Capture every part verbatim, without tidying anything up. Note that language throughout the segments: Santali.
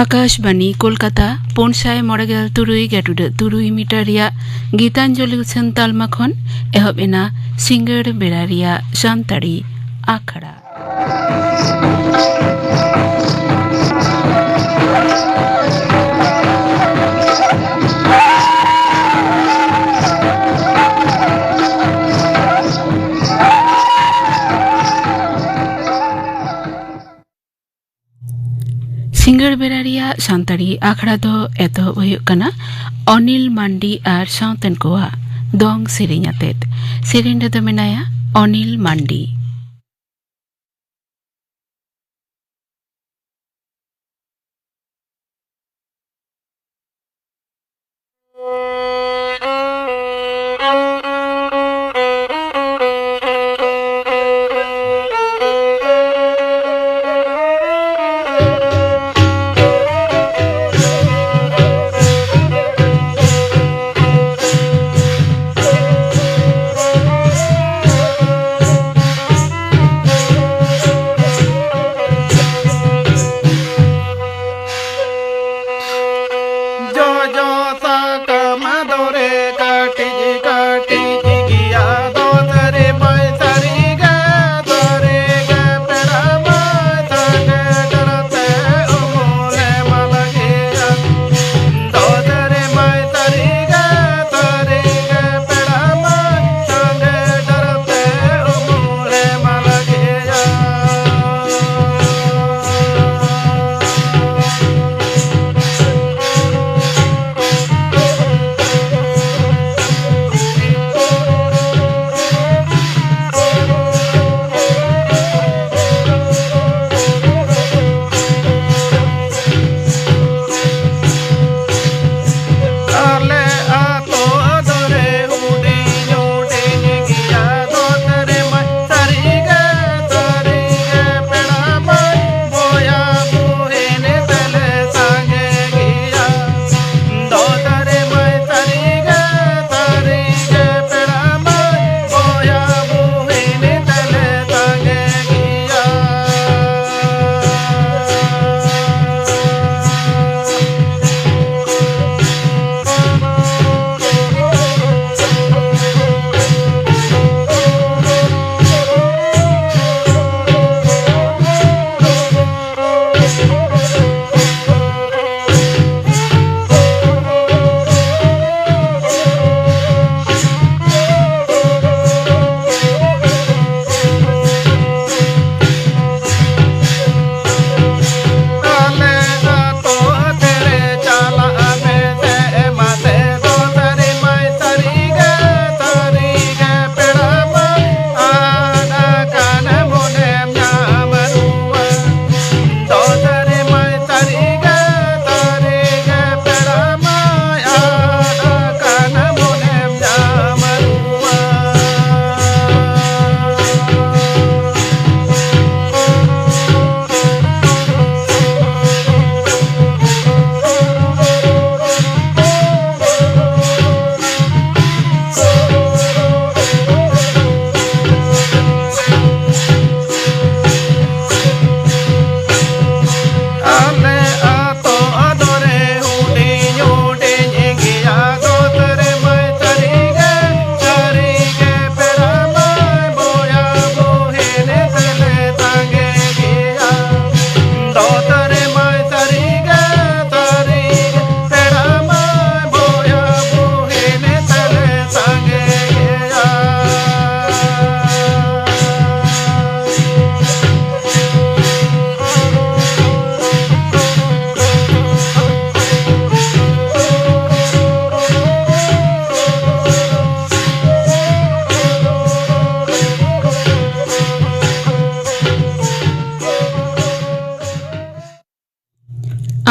ᱟᱠᱟᱥᱵᱟᱱᱤ ᱠᱳᱞᱠᱟᱛᱟ, ᱯᱩᱱ ᱥᱟᱭ ᱢᱚᱬᱮ ᱜᱮᱞ ᱛᱩᱨᱩᱭ ᱜᱮᱴᱩᱰᱟᱹᱜ ᱛᱩᱨᱩᱭ ᱢᱤᱴᱟᱨ ᱨᱮᱭᱟᱜ ᱜᱤᱛᱟᱧᱡᱚᱞᱤ ᱩᱪᱷᱟᱹᱱ ᱛᱟᱞᱢᱟ ᱠᱷᱚᱱ ᱮᱦᱚᱵ ᱮᱱᱟ ᱥᱤᱸᱜᱟᱹᱲ ᱵᱮᱲᱟ ᱨᱮᱭᱟᱜ ᱥᱟᱱᱛᱟᱲᱤ ᱟᱠᱷᱲᱟ᱾ ᱥᱤᱸᱜᱟᱹᱲ ᱵᱮᱲᱟ ᱨᱮᱭᱟᱜ ᱥᱟᱱᱛᱟᱲᱤ ᱟᱠᱷᱲᱟ ᱫᱚ ᱮᱛᱚᱦᱚᱵ ᱦᱩᱭᱩᱜ ᱠᱟᱱᱟ ᱚᱱᱤᱞ ᱢᱟᱱᱰᱤ ᱟᱨ ᱥᱟᱶᱛᱮᱱ ᱠᱚᱣᱟᱜ ᱫᱚᱝ ᱥᱮᱨᱮᱧ ᱟᱛᱮᱫ᱾ ᱥᱮᱨᱮᱧ ᱨᱮᱫᱚ ᱢᱮᱱᱟᱭᱟ ᱚᱱᱤᱞ ᱢᱟᱱᱰᱤ᱾ ᱡᱚᱡᱚ ᱥᱟᱠᱟᱢ ᱫᱚᱨᱮ ᱠᱟᱹᱴᱤᱡ ᱠᱟᱹᱴᱤᱡ ᱜᱮᱭᱟ᱾ ᱫᱚ ᱥᱟᱹᱨᱤ ᱢᱟᱭ ᱥᱟᱹᱨᱤ ᱜᱮ, ᱥᱟᱹᱨᱤ ᱜᱮ ᱯᱮᱲᱟ ᱢᱟᱭ ᱥᱟᱸᱜᱮ ᱰᱟᱨᱛᱮ ᱩᱢᱩᱞᱮ ᱢᱟᱞᱟ ᱜᱮᱭᱟ᱾ ᱫᱚ ᱥᱟᱹᱨᱤ ᱢᱟᱭ ᱥᱟᱹᱨᱤ ᱜᱮ, ᱥᱟᱹᱨᱤ ᱜᱮ ᱯᱮᱲᱟ ᱢᱟᱭ ᱥᱟᱸᱜᱮ ᱰᱟᱨᱛᱮ ᱩᱢᱩᱞᱮ ᱢᱟᱞᱟ ᱜᱮᱭᱟ᱾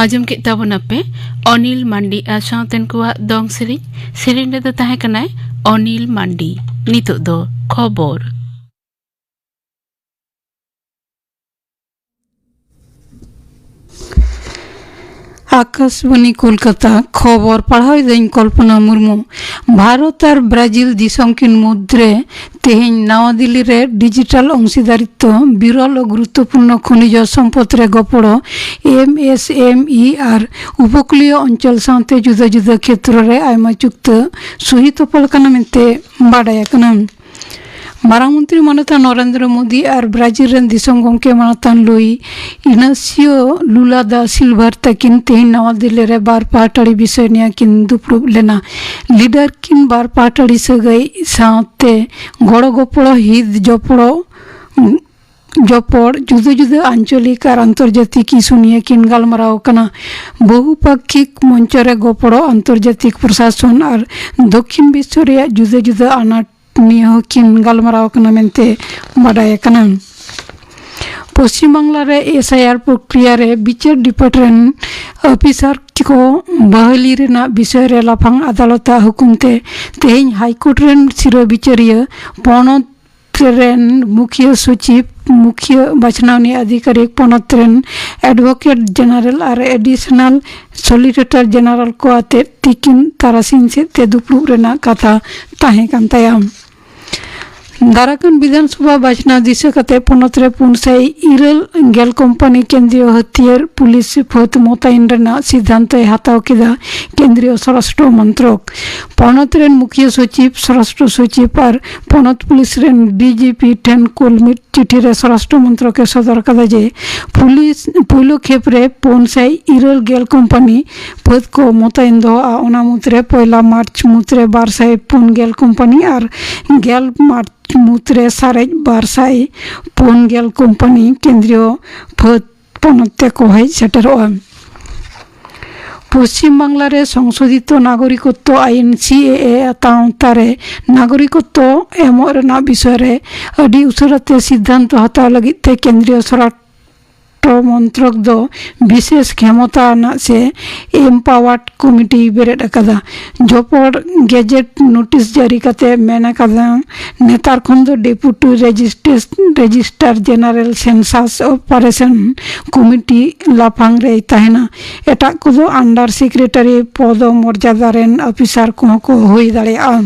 ᱟᱸᱡᱚᱢ ᱠᱮᱫ ᱛᱟᱵᱚᱱᱟᱯᱮ ᱚᱱᱤᱞ ᱢᱟᱱᱰᱤ ᱟᱨ ᱥᱟᱶᱛᱮᱱ ᱠᱚᱣᱟᱜ ᱫᱚᱝ ᱥᱮᱨᱮᱧ᱾ ᱥᱮᱨᱮᱧ ᱨᱮᱫᱚ ᱛᱟᱦᱮᱸ ᱠᱟᱱᱟᱭ ᱚᱱᱤᱞ ᱢᱟᱱᱰᱤ᱾ ᱱᱤᱛᱚᱜ ᱫᱚ ᱠᱷᱚᱵᱚᱨ᱾ ᱟᱠᱟᱥᱵᱟᱱᱤ ᱠᱳᱞᱠᱟᱛᱟ, ᱠᱷᱚᱵᱚᱨ ᱯᱟᱲᱦᱟᱣ ᱮᱫᱟᱹᱧ ᱠᱚᱞᱯᱚᱱᱟ ᱢᱩᱨᱢᱩ᱾ ᱵᱷᱟᱨᱚᱛ ᱟᱨ ᱵᱨᱟᱡᱤᱞ ᱫᱤᱥᱚᱢ ᱠᱤᱱ ᱢᱩᱫᱽᱨᱮ ᱛᱮᱦᱮᱧ ᱱᱟᱣᱟ ᱫᱤᱞᱞᱤ ᱨᱮ ᱰᱤᱡᱤᱴᱟᱞ ᱚᱝᱥᱤᱫᱟᱨᱤᱛᱛᱚ, ᱵᱤᱨᱚᱞ ᱳ ᱜᱩᱨᱩᱛᱛᱚᱯᱩᱨᱱᱚ ᱠᱷᱚᱱᱤᱡᱚ ᱥᱚᱢᱯᱚᱫ ᱨᱮ ᱜᱚᱯᱚᱲᱚ, ᱮᱢ ᱮᱥ ᱮᱢ ᱤ, ᱟᱨ ᱩᱯᱚᱠᱩᱞᱤᱭᱚ ᱚᱧᱪᱚᱞ ᱥᱟᱶᱛᱮ ᱡᱩᱫᱟᱹ ᱡᱩᱫᱟᱹ ᱠᱷᱮᱛᱨᱚ ᱨᱮ ᱟᱭᱢᱟ ᱪᱩᱠᱛᱟᱹ ᱥᱩᱦᱤ ᱛᱚᱯᱚᱞ ᱟᱠᱟᱱᱟ ᱢᱮᱱᱛᱮ ᱵᱟᱰᱟᱭ ᱟᱠᱟᱱᱟ᱾ ᱢᱟᱨᱟᱝ ᱢᱚᱱᱛᱨᱤ ᱢᱟᱱᱚᱛᱟᱱ ᱱᱚᱨᱮᱱᱫᱨᱚ ᱢᱳᱫᱤ ᱟᱨ ᱵᱨᱟᱡᱤᱞ ᱨᱮᱱ ᱫᱤᱥᱚᱢ ᱜᱚᱢᱠᱮ ᱢᱟᱱᱚᱛᱟᱱ ᱞᱩᱭ ᱤᱱᱟᱥᱤᱭᱳ ᱞᱩᱞᱟ ᱫᱟ ᱥᱤᱞᱵᱷᱟᱨ ᱛᱟᱹᱠᱤᱱ ᱛᱮᱦᱮᱧ ᱱᱟᱣᱟ ᱫᱤᱞᱞᱤ ᱨᱮ ᱵᱟᱨ ᱯᱟᱦᱴᱟᱲᱤ ᱵᱤᱥᱚᱭ ᱱᱤᱭᱟᱹ ᱠᱤᱱ ᱫᱩᱯᱲᱩᱵ ᱞᱮᱱᱟ᱾ ᱞᱤᱰᱟᱨ ᱠᱤᱱ ᱵᱟᱨ ᱯᱟᱦᱴᱟᱲᱤ ᱥᱟᱹᱜᱟᱹᱭ ᱥᱟᱶᱛᱮ ᱜᱚᱲᱚ ᱜᱚᱯᱚᱲᱚ, ᱦᱤᱛ ᱡᱚᱯᱚᱲᱚ, ᱡᱚᱯᱚᱲ, ᱡᱩᱫᱟᱹ ᱡᱩᱫᱟᱹ ᱟᱧᱪᱚᱞᱤᱠ ᱟᱨ ᱟᱱᱛᱚᱨᱡᱟᱛᱤᱠ ᱤᱥᱩ ᱱᱤᱭᱟᱹ ᱠᱤᱱ ᱜᱟᱞᱢᱟᱨᱟᱣ ᱠᱟᱱᱟ᱾ ᱵᱚᱦᱩᱯᱟᱠᱠᱷᱤᱠ ᱢᱚᱧᱪᱚ ᱨᱮ ᱜᱚᱯᱚᱲᱚ, ᱟᱱᱛᱚᱨᱡᱟᱛᱤᱠ ᱯᱨᱚᱥᱟᱥᱚᱱ ᱟᱨ ᱫᱚᱠᱠᱷᱤᱱ ᱵᱤᱥᱥᱚ ᱨᱮᱭᱟᱜ ᱡᱩᱫᱟᱹ ᱡᱩᱫᱟᱹ ᱟᱱᱟᱴ ᱱᱤᱭᱟᱹ ᱦᱚᱸ ᱠᱤᱱ ᱜᱟᱞᱢᱟᱨᱟᱣ ᱠᱟᱱᱟ ᱢᱮᱱᱛᱮ ᱵᱟᱰᱟᱭ ᱟᱠᱟᱱᱟ᱾ ᱯᱚᱥᱪᱤᱢ ᱵᱟᱝᱞᱟ ᱨᱮ ᱮᱥ ᱟᱭ ᱟᱨ ᱯᱨᱚᱠᱨᱤᱭᱟ ᱨᱮ ᱵᱤᱪᱟᱹᱨ ᱰᱤᱯᱟᱨᱴᱢᱮᱱᱴ ᱚᱯᱷᱤᱥᱟᱨ ᱠᱚ ᱵᱟᱹᱦᱟᱞᱤ ᱨᱮᱱᱟᱜ ᱵᱤᱥᱚᱭ ᱨᱮ ᱞᱟᱯᱷᱟᱝ ᱟᱫᱟᱞᱚᱛᱟᱜ ᱦᱩᱠᱩᱢ ᱛᱮ ᱛᱮᱦᱮᱧ ᱦᱟᱭᱠᱳᱨᱴ ᱨᱮᱱ ᱥᱤᱨᱟᱹ ᱵᱤᱪᱟᱹᱨᱤᱭᱟᱹ, ᱯᱚᱱᱚᱛ ᱨᱮᱱ ᱢᱩᱠᱷᱤᱭᱟᱹ ᱥᱚᱪᱤᱵᱽ, ᱢᱩᱠᱷᱤᱭᱟᱹ ᱵᱟᱪᱷᱱᱟᱣᱱᱤ ᱟᱫᱷᱤᱠᱟᱨᱤᱠ, ᱯᱚᱱᱚᱛ ᱨᱮᱱ ᱮᱰᱵᱷᱳᱠᱮᱴ ᱡᱮᱱᱟᱨᱮᱞ ᱟᱨ ᱮᱰᱤᱥᱚᱱᱟᱞ ᱥᱚᱞᱤᱥᱤᱴᱚᱨ ᱡᱮᱱᱟᱨᱮᱞ ᱠᱚ ᱟᱛᱮ ᱛᱤᱠᱤᱱ ᱛᱟᱨᱟᱥᱤᱧ ᱥᱮᱫ ᱛᱮ ᱫᱩᱯᱲᱩᱵ ᱨᱮᱱᱟᱜ ᱠᱟᱛᱷᱟ ᱛᱟᱦᱮᱸ ᱠᱟᱱ ᱛᱟᱭᱟ᱾ ᱫᱟᱨᱟᱠᱟᱱ ᱵᱤᱫᱷᱟᱱ ᱥᱚᱵᱷᱟ ᱵᱟᱪᱷᱱᱟᱣ ᱫᱤᱥᱟᱹ ᱠᱟᱛᱮ ᱯᱚᱱᱚᱛ ᱨᱮ ᱯᱩᱱ ᱥᱟᱭ ᱤᱨᱟᱹᱞ ᱜᱮᱞ ᱠᱳᱢᱯᱟᱱᱤ ᱠᱮᱱᱫᱨᱤᱭᱚ ᱦᱟᱹᱛᱤᱭᱟᱹᱨ ᱯᱩᱞᱤᱥ ᱯᱷᱟᱹᱫ ᱢᱚᱛᱟᱭᱮᱱ ᱨᱮᱱᱟᱜ ᱥᱤᱫᱷᱟᱱᱛᱚᱭ ᱦᱟᱛᱟᱣ ᱠᱮᱫᱟ ᱠᱮᱱᱫᱨᱤᱭᱚ ᱥᱚᱨᱟᱥᱴᱨᱚ ᱢᱚᱱᱛᱨᱚᱠ᱾ ᱯᱚᱱᱚᱛ ᱨᱮᱱ ᱢᱩᱠᱷᱤᱭᱟᱹ ᱥᱚᱪᱤᱵᱽ, ᱥᱚᱨᱟᱥᱴᱨᱚ ᱥᱚᱪᱤᱵᱽ ᱟᱨ ᱯᱚᱱᱚᱛ ᱯᱩᱞᱤᱥ ᱨᱮᱱ ᱰᱤ ᱡᱤ ᱯᱤ ᱴᱷᱮᱱ ᱠᱩᱞ ᱢᱤᱫ ᱪᱤᱴᱷᱤ ᱨᱮ ᱥᱚᱨᱟᱥᱴᱨᱚ ᱢᱚᱱᱛᱨᱚᱠ ᱮ ᱥᱚᱫᱚᱨ ᱟᱠᱟᱫᱟ ᱡᱮ ᱯᱩᱞᱤᱥ ᱯᱩᱭᱞᱩ ᱠᱷᱮᱯ ᱨᱮ ᱯᱩᱱ ᱥᱟᱭ ᱤᱨᱟᱹᱞ ᱜᱮᱞ ᱠᱳᱢᱯᱟᱱᱤ ᱯᱷᱟᱹᱫ ᱠᱚ ᱢᱚᱛᱟᱭᱮᱱ ᱫᱚᱦᱚᱜᱼᱟ᱾ ᱚᱱᱟ ᱢᱩᱫᱽᱨᱮ ᱯᱚᱭᱞᱟ ᱢᱟᱨᱪ ᱢᱩᱫᱽᱨᱮ ᱵᱟᱨ ᱥᱟᱭ ᱯᱩᱱ ᱜᱮᱞ ᱠᱳᱢᱯᱟᱱᱤ ᱟᱨ ᱜᱮᱞ ᱢᱟᱨᱪ ᱢᱩᱫᱽᱨᱮ ᱥᱟᱨᱮᱡ ᱵᱟᱨ ᱥᱟᱭ ᱯᱩᱱ ᱜᱮᱞ ᱠᱳᱢᱯᱟᱱᱤ ᱠᱮᱱᱫᱨᱤᱭᱚ ᱯᱷᱟᱹᱫ ᱯᱚᱱᱚᱛ ᱛᱮᱠᱚ ᱦᱮᱡ ᱥᱮᱴᱮᱨᱚᱜᱼᱟ᱾ ᱯᱚᱥᱪᱤᱢ ᱵᱟᱝᱞᱟ ᱨᱮ ᱥᱚᱝᱥᱳᱫᱷᱤᱛᱚ ᱱᱟᱜᱚᱨᱤᱠᱚᱛᱛᱚ ᱟᱭᱤᱱ, ᱥᱤ ᱮ ᱮ, ᱟᱣᱛᱟ ᱨᱮ ᱱᱟᱜᱚᱨᱤᱠᱚᱛᱛᱚ ᱮᱢᱚᱜ ᱨᱮᱱᱟᱜ ᱵᱤᱥᱚᱭ ᱨᱮ ᱟᱹᱰᱤ ᱩᱥᱟᱹᱨᱟ ᱛᱮ ᱥᱤᱫᱷᱟᱱᱛᱚ ᱦᱟᱛᱟᱣ ᱞᱟᱹᱜᱤᱫ ᱛᱮ ᱠᱮᱱᱫᱨᱤᱭᱚ ᱥᱚᱨᱠᱟᱨ ᱨᱟᱥᱴᱨᱚ ᱢᱚᱱᱛᱨᱚᱠ ᱫᱚ ᱵᱤᱥᱮᱥ ᱠᱷᱮᱢᱚᱛᱟ ᱟᱱᱟᱜ ᱥᱮ ᱮᱢᱯᱟᱣᱟᱨᱰ ᱠᱚᱢᱤᱴᱤ ᱵᱮᱨᱮᱫ ᱟᱠᱟᱫᱟ᱾ ᱡᱚᱯᱚᱲ ᱜᱮᱡᱮᱴ ᱱᱳᱴᱤᱥ ᱡᱟᱹᱨᱤ ᱠᱟᱛᱮ ᱢᱮᱱ ᱟᱠᱟᱫᱟ, ᱱᱮᱛᱟᱨ ᱠᱷᱚᱱ ᱫᱚ deputy registrar-, registrar general census operation committee ᱞᱟᱯᱷᱟᱝ ᱨᱮᱭ ᱛᱟᱦᱮᱱᱟ᱾ ᱮᱴᱟᱜ ᱠᱚᱫᱚ ᱟᱱᱰᱟᱨ ᱥᱮᱠᱨᱮᱴᱟᱨᱤ ᱯᱚᱫᱚ ᱢᱚᱨᱡᱟᱫᱟ ᱨᱮᱱ ᱚᱯᱷᱤᱥᱟᱨ ᱠᱚᱦᱚᱸ ᱠᱚ ᱦᱩᱭ ᱫᱟᱲᱮᱭᱟᱜᱼᱟ᱾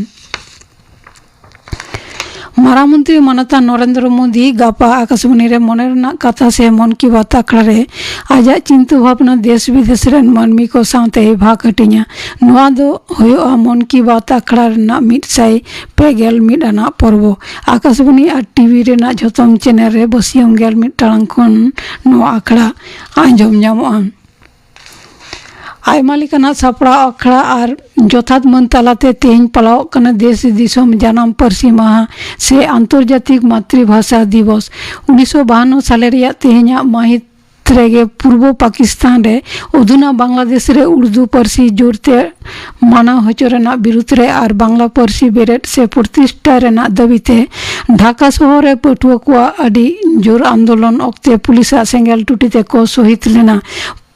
ᱢᱟᱨᱟᱝ ᱢᱚᱱᱛᱨᱤ ᱢᱟᱱᱚᱛᱟᱱ ᱱᱚᱨᱮᱱᱫᱨᱚ ᱢᱳᱫᱤ ᱜᱟᱯᱟ ᱟᱠᱟᱥᱵᱟᱱᱤ ᱨᱮ ᱢᱚᱱᱮ ᱨᱮᱱᱟᱜ ᱠᱟᱛᱷᱟ ᱥᱮ ᱢᱚᱱ ᱠᱤ ᱵᱟᱛ ᱟᱠᱷᱲᱟ ᱨᱮ ᱟᱡᱟᱜ ᱪᱤᱱᱛᱟᱹ ᱵᱷᱟᱵᱽᱱᱟ ᱫᱮᱥ ᱵᱤᱫᱮᱥ ᱨᱮᱱ ᱢᱟᱹᱱᱢᱤ ᱠᱚ ᱥᱟᱶᱛᱮᱭ ᱵᱷᱟᱜᱽ ᱦᱟᱹᱴᱤᱧᱟ᱾ ᱱᱚᱣᱟ ᱫᱚ ᱦᱩᱭᱩᱜᱼᱟ ᱢᱚᱱ ᱠᱤ ᱵᱟᱛ ᱟᱠᱷᱲᱟ ᱨᱮᱱᱟᱜ ᱢᱤᱫ ᱥᱟᱭ ᱯᱮ ᱜᱮᱞ ᱢᱤᱫ ᱟᱱᱟᱜ ᱯᱚᱨᱵᱚ᱾ ᱟᱠᱟᱥᱵᱟᱱᱤ ᱟᱨ ᱴᱤᱵᱷᱤ ᱨᱮᱱᱟᱜ ᱡᱷᱚᱛᱚᱢ ᱪᱮᱱᱮᱞ ᱨᱮ ᱵᱟᱹᱥᱭᱟᱹᱢ ᱜᱮᱞ ᱢᱤᱫ ᱴᱟᱲᱟᱝ ᱠᱷᱚᱱ ᱱᱚᱣᱟ ᱟᱠᱷᱲᱟ ᱟᱸᱡᱚᱢ ᱧᱟᱢᱚᱜᱼᱟ᱾ ᱟᱭᱢᱟ ᱞᱮᱠᱟᱱᱟᱜ ᱥᱟᱯᱲᱟᱣ ᱟᱠᱷᱲᱟ ᱟᱨ ᱡᱚᱛᱷᱟᱛ ᱢᱟᱹᱱ ᱛᱟᱞᱟᱛᱮ ᱛᱮᱦᱮᱧ ᱯᱟᱞᱟᱣᱚᱜ ᱠᱟᱱᱟ ᱫᱮᱥ ᱫᱤᱥᱚᱢ ᱡᱟᱱᱟᱢ ᱯᱟᱹᱨᱥᱤ ᱢᱟᱦᱟ ᱥᱮ ᱟᱱᱛᱚᱨᱡᱟᱛᱤᱠ ᱢᱟᱛᱨᱤᱵᱷᱟᱥᱟ ᱫᱤᱵᱚᱥ᱾ ᱩᱱᱤᱥᱥᱚ ᱵᱟᱦᱟᱱᱱᱚ ᱥᱟᱞᱮ ᱨᱮᱭᱟᱜ ᱛᱮᱦᱮᱧᱟᱜ ᱢᱟᱹᱦᱤᱛ ᱨᱮᱜᱮ ᱯᱩᱨᱵᱚ ᱯᱟᱠᱤᱥᱛᱟᱱ ᱨᱮ, ᱚᱫᱷᱩᱱᱟ ᱵᱟᱝᱞᱟᱫᱮᱥ ᱨᱮ, ᱩᱨᱫᱩ ᱯᱟᱹᱨᱥᱤ ᱡᱳᱨᱛᱮ ᱢᱟᱱᱟᱣ ᱦᱚᱪᱚ ᱨᱮᱱᱟᱜ ᱵᱤᱨᱩᱫᱷ ᱨᱮ ᱟᱨ ᱵᱟᱝᱞᱟ ᱯᱟᱹᱨᱥᱤ ᱵᱮᱨᱮᱫ ᱥᱮ ᱯᱨᱚᱛᱤᱥᱴᱷᱟ ᱨᱮᱱᱟᱜ ᱫᱟᱹᱵᱤ ᱛᱮ ᱰᱷᱟᱠᱟ ᱥᱚᱦᱚᱨ ᱨᱮ ᱯᱟᱹᱴᱷᱩᱣᱟᱹ ᱠᱚᱣᱟᱜ ᱟᱹᱰᱤ ᱡᱳᱨ ᱟᱱᱫᱳᱞᱚᱱ ᱚᱠᱛᱮ ᱯᱩᱞᱤᱥᱟᱜ ᱥᱮᱸᱜᱮᱞ ᱴᱩᱴᱤ ᱛᱮᱠᱚ ᱥᱚᱦᱤᱫ ᱞᱮᱱᱟ᱾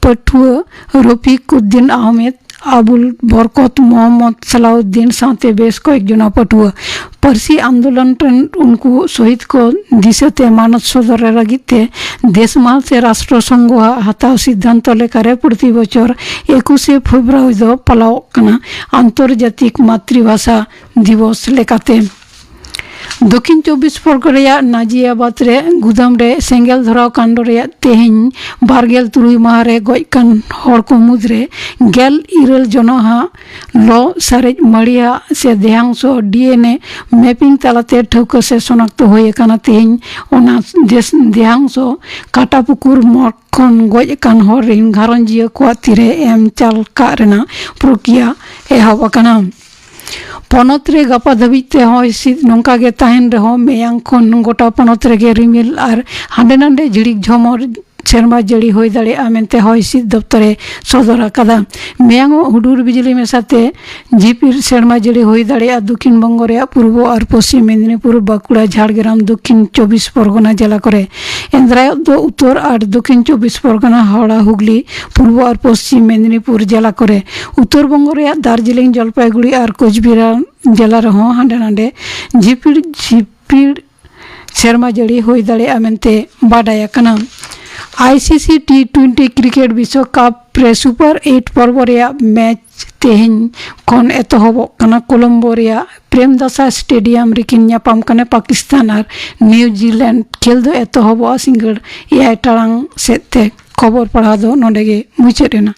ᱯᱟᱹᱴᱷᱩᱣᱟᱹ ᱨᱚᱯᱷᱤᱠ ᱩᱫᱫᱤᱱ ᱟᱦᱢᱮᱫ, ᱟᱵᱩᱞ ᱵᱚᱨᱠᱚᱛ, ᱢᱚᱦᱚᱢᱢᱚᱫ ᱥᱟᱞᱟᱩᱫᱫᱤᱱ ᱥᱟᱶᱛᱮ ᱵᱮᱥ ᱠᱚᱭᱮᱠ ᱡᱚᱱᱟ ᱯᱟᱹᱴᱷᱩᱣᱟᱹ᱾ ᱯᱟᱹᱨᱥᱤ ᱟᱱᱫᱳᱞᱚᱱ ᱨᱮᱱ ᱩᱱᱠᱩ ᱥᱚᱦᱤᱫ ᱠᱚ ᱫᱤᱥᱟᱹᱛᱮ ᱢᱟᱱᱚᱛ ᱥᱚᱫᱚᱨ ᱞᱟᱹᱜᱤᱫ ᱛᱮ ᱫᱮᱥᱢᱟᱞ ᱥᱮ ᱨᱟᱥᱴᱨᱚ ᱥᱚᱝᱜᱷᱚ ᱟᱜ ᱦᱟᱛᱟᱣ ᱥᱤᱫᱽᱫᱷᱟᱱᱛᱚ ᱞᱮᱠᱟᱨᱮ ᱯᱨᱚᱛᱤ ᱵᱚᱪᱷᱚᱨ ᱮᱠᱩᱥᱮ ᱯᱷᱮᱵᱽᱨᱩᱣᱟᱨᱤ ᱫᱚ ᱯᱟᱞᱟᱣᱚᱜ ᱠᱟᱱᱟ ᱟᱱᱛᱚᱨᱡᱟᱛᱤᱠ ᱢᱟᱛᱨᱤᱵᱷᱟᱥᱟ ᱫᱤᱵᱚᱥ ᱞᱮᱠᱟᱛᱮ᱾ ᱫᱚᱠᱷᱤᱱ ᱪᱚᱵᱵᱤᱥ ᱯᱚᱨᱜᱚᱱᱟ ᱨᱮᱭᱟᱜ ᱱᱟᱡᱤᱭᱟᱵᱟᱫᱽ ᱨᱮ ᱜᱩᱫᱟᱢ ᱨᱮ ᱥᱮᱸᱜᱮᱞ ᱫᱷᱚᱨᱟᱣ ᱠᱟᱱᱰ ᱨᱮᱭᱟᱜ ᱛᱮᱦᱮᱧ ᱵᱟᱨ ᱜᱮᱞ ᱛᱩᱨᱩᱭ ᱢᱟᱦᱟ ᱨᱮ ᱜᱚᱡ ᱠᱟᱱ ᱦᱚᱲ ᱠᱚ ᱢᱩᱫᱽᱨᱮ ᱜᱮᱞ ᱤᱨᱟᱹᱞ ᱡᱚᱱᱟ ᱦᱟᱜ ᱞᱚ ᱥᱟᱨᱮᱡ ᱢᱟᱹᱲᱤᱭᱟ ᱥᱮ ᱫᱮᱦᱟᱝᱥᱚ ᱰᱤ ᱮᱱ ᱮ ᱢᱮᱯᱤᱝ ᱛᱟᱞᱟᱛᱮ ᱴᱷᱟᱹᱣᱠᱟᱹ ᱥᱮ ᱥᱚᱱᱟᱠᱛᱚ ᱦᱩᱭ ᱟᱠᱟᱱᱟ᱾ ᱛᱮᱦᱮᱧ ᱚᱱᱟ ᱫᱮᱥ-, ᱫᱮᱦᱟᱝᱥᱚ ᱠᱟᱴᱟᱯᱩᱠᱩᱨ ᱢᱚᱴ ᱠᱷᱚᱱ ᱜᱚᱡ ᱟᱠᱟᱱ ᱦᱚᱲ ᱨᱮᱱ ᱜᱷᱟᱨᱚᱸᱡᱤᱭᱟᱹ ᱠᱚᱣᱟᱜ ᱛᱤᱨᱮ ᱮᱢ ᱪᱟᱞ ᱠᱟᱜ ᱨᱮᱱᱟᱜ ᱯᱨᱚᱠᱨᱤᱭᱟ ᱮᱦᱚᱵ ᱟᱠᱟᱱᱟ᱾ ᱯᱚᱱᱚᱛ ᱨᱮ ᱜᱟᱯᱟ ᱫᱷᱟᱹᱵᱤᱡ ᱛᱮ ᱦᱚᱭ ᱦᱤᱸᱥᱤᱫ ᱱᱚᱝᱠᱟ ᱜᱮ ᱛᱟᱦᱮᱱ ᱨᱮᱦᱚᱸ, ᱢᱮᱭᱟᱝ ᱠᱷᱚᱱ ᱜᱚᱴᱟ ᱯᱚᱱᱚᱛ ᱨᱮᱜᱮ ᱨᱤᱢᱤᱞ ᱟᱨ ᱦᱟᱸᱰᱮ ᱱᱟᱰᱮ ᱡᱷᱤᱲᱤᱠ ᱡᱷᱚᱢᱚᱨ ᱥᱮᱨᱢᱟ ᱡᱟᱹᱲᱤ ᱦᱩᱭ ᱫᱟᱲᱮᱭᱟᱜᱼᱟ ᱢᱮᱱᱛᱮ ᱦᱚᱭ ᱦᱤᱸᱥᱤᱫ ᱫᱚᱯᱛᱚᱨᱮ ᱥᱚᱫᱚᱨ ᱟᱠᱟᱫᱟ᱾ ᱢᱮᱭᱟᱝᱚᱜ ᱦᱩᱰᱩᱨ ᱵᱤᱡᱽᱞᱤ ᱢᱮᱥᱟᱛᱮ ᱡᱷᱤᱯᱤᱨ ᱥᱮᱨᱢᱟ ᱡᱟᱹᱲᱤ ᱦᱩᱭ ᱫᱟᱲᱮᱭᱟᱜᱼᱟ ᱫᱚᱠᱷᱤᱱ ᱵᱚᱝᱜᱚ ᱨᱮᱭᱟᱜ ᱯᱩᱨᱵᱚ ᱟᱨ ᱯᱚᱥᱪᱤᱢ ᱢᱮᱫᱤᱱᱤᱯᱩᱨ, ᱵᱟᱸᱠᱩᱲᱟ, ᱡᱷᱟᱲᱜᱨᱟᱢ, ᱫᱚᱠᱷᱤᱱ ᱪᱚᱵᱵᱤᱥ ᱯᱚᱨᱜᱚᱱᱟ ᱡᱮᱞᱟ ᱠᱚᱨᱮ᱾ ᱮᱱᱫᱨᱟᱭᱚᱜ ᱫᱚ ᱩᱛᱛᱚᱨ ᱟᱨ ᱫᱚᱠᱷᱤᱱ ᱪᱚᱵᱵᱤᱥ ᱯᱚᱨᱜᱚᱱᱟ, ᱦᱟᱣᱲᱟ, ᱦᱩᱜᱽᱞᱤ, ᱯᱩᱨᱵᱚ ᱟᱨ ᱯᱚᱥᱪᱤᱢ ᱢᱮᱫᱤᱱᱤᱯᱩᱨ ᱡᱮᱞᱟ ᱠᱚᱨᱮ᱾ ᱩᱛᱛᱚᱨ ᱵᱚᱝᱜᱚ ᱨᱮᱭᱟᱜ ᱫᱟᱨᱡᱤᱞᱤᱝ, ᱡᱚᱞᱯᱟᱭᱜᱩᱲᱤ ᱟᱨ ᱠᱳᱪᱵᱤᱦᱟᱨ ᱡᱮᱞᱟ ᱨᱮᱦᱚᱸ ᱦᱟᱸᱰᱮ ᱱᱟᱰᱮ ᱡᱷᱤᱯᱤᱲ ᱡᱷᱤᱯᱤᱲ ᱥᱮᱨᱢᱟ ᱡᱟᱹᱲᱤ ᱦᱩᱭ ᱫᱟᱲᱮᱭᱟᱜᱼᱟ ᱢᱮᱱᱛᱮ ᱵᱟᱰᱟᱭ ᱟᱠᱟᱱᱟ᱾ ᱟᱭ ᱥᱤ ᱥᱤ ᱴᱤ ᱴᱩᱭᱮᱱᱴᱤ ᱠᱨᱤᱠᱮᱴ ᱵᱤᱥᱣᱚᱠᱟᱯ ᱨᱮ ᱥᱩᱯᱟᱨ ᱮᱭᱤᱴ ᱯᱚᱨᱵᱚ ᱨᱮᱭᱟᱜ ᱢᱮᱪ ᱛᱮᱦᱮᱧ ᱠᱷᱚᱱ ᱮᱛᱚᱦᱚᱵᱚᱜ ᱠᱟᱱᱟ᱾ ᱠᱚᱞᱚᱢᱵᱳ ᱨᱮᱭᱟᱜ ᱯᱨᱮᱢᱫᱟᱥᱟ ᱥᱴᱮᱰᱤᱭᱟᱢ ᱨᱮᱠᱤᱱ ᱧᱟᱯᱟᱢ ᱠᱟᱱᱟ ᱯᱟᱠᱤᱥᱛᱟᱱ ᱟᱨ ᱱᱤᱣᱡᱤᱞᱮᱱᱰ᱾ ᱠᱷᱮᱞ ᱫᱚ ᱮᱛᱚᱦᱚᱵᱚᱜᱼᱟ ᱥᱤᱸᱜᱟᱹᱲ ᱮᱭᱟᱭ ᱴᱟᱲᱟᱝ ᱥᱮᱫ ᱛᱮ᱾ ᱠᱷᱚᱵᱚᱨ ᱯᱟᱲᱦᱟᱣ ᱫᱚ ᱱᱚᱰᱮ ᱜᱮ ᱢᱩᱪᱟᱹᱫ ᱮᱱᱟ᱾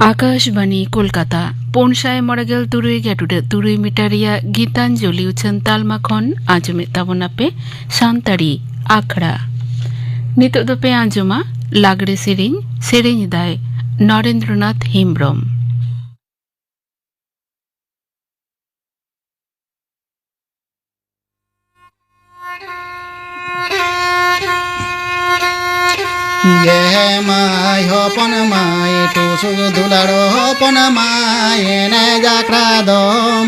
ᱟᱠᱟᱥᱵᱟᱱᱤ ᱠᱳᱞᱠᱟᱛᱟ, ᱯᱩᱱ ᱥᱟᱭ ᱢᱚᱬᱮ ᱜᱮᱞ ᱛᱩᱨᱩᱭ ᱜᱮᱴᱩᱰᱟᱹᱜ ᱛᱩᱨᱩᱭ ᱢᱤᱴᱟᱨ ᱨᱮᱭᱟᱜ ᱜᱤᱛᱟᱧᱡᱚᱞᱤ ᱩᱪᱷᱟᱹᱱ ᱛᱟᱞᱢᱟ ᱠᱷᱚᱱ ᱟᱸᱡᱚᱢᱮᱫ ᱛᱟᱵᱚᱱᱟᱯᱮ ᱥᱟᱱᱛᱟᱲᱤ ᱟᱠᱷᱲᱟ᱾ ᱱᱤᱛᱚᱜ ᱫᱚᱯᱮ ᱟᱸᱡᱚᱢᱟ ᱞᱟᱜᱽᱲᱮ ᱥᱮᱨᱮᱧ, ᱥᱮᱨᱮᱧ ᱮᱫᱟᱭ ᱱᱚᱨᱮᱱᱫᱨᱚᱱᱟᱛᱷ ᱦᱮᱢᱵᱽᱨᱚᱢ᱾ ᱭᱮ ᱢᱟᱭ ᱦᱚᱯᱚᱱ ᱢᱟᱭ, ᱴᱩᱥᱩ ᱫᱩᱞᱟᱹᱲ ᱦᱚᱯᱚᱱ ᱢᱟᱭ, ᱮᱱᱮᱡ ᱟᱠᱷᱲᱟ ᱫᱚ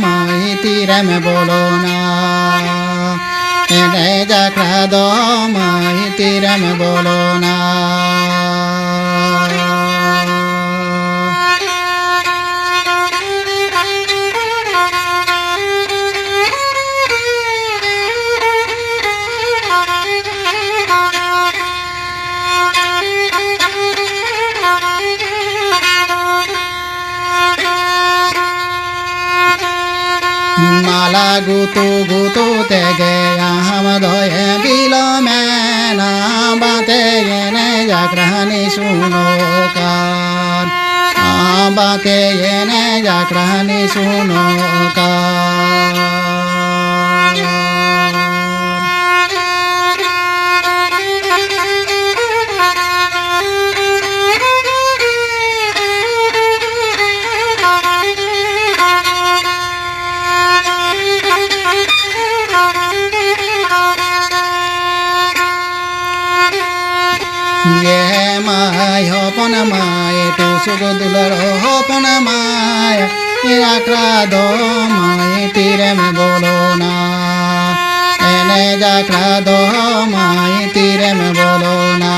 ᱢᱟᱭ ᱛᱤᱨᱮᱢ ᱵᱚᱞᱚᱱᱟ? ᱮᱱᱮᱡ ᱟᱠᱷᱲᱟ ᱫᱚ ᱢᱟᱹᱭ ᱛᱤᱨᱮᱢ ᱵᱚᱞᱚᱱᱟ? ᱢᱟᱞᱟ ᱜᱩᱛᱩ ᱜᱩᱛᱩ ᱛᱮᱜᱮ ᱟᱢ ᱫᱚᱭ ᱵᱤᱞᱚᱢᱮᱱᱟ, ᱵᱟᱛᱮ ᱮᱱᱮᱡ ᱟᱠᱷᱲᱟ ᱱᱤᱥᱩᱱᱚᱜ ᱠᱟᱱ, ᱵᱟᱛᱮ ᱮᱱᱮᱡ ᱟᱠᱷᱲᱟ ᱱᱤᱥᱩᱱᱚᱜ ᱠᱟᱱ᱾ ᱮ ᱢᱟᱭ ᱦᱚᱯᱚᱱ ᱢᱟᱭ, ᱴᱩᱥᱩᱠ ᱫᱩᱞᱟᱹᱲ ᱦᱚᱯᱚᱱ ᱢᱟᱭ, ᱟᱠᱷᱲᱟ ᱫᱚ ᱢᱟᱭ ᱛᱤᱨᱮᱢ ᱵᱚᱞᱚᱱᱟ? ᱮᱱᱮᱡ ᱟᱠᱷᱲᱟ ᱫᱚ ᱢᱟᱭ ᱛᱤᱨᱮᱢ ᱵᱚᱞᱚᱱᱟ?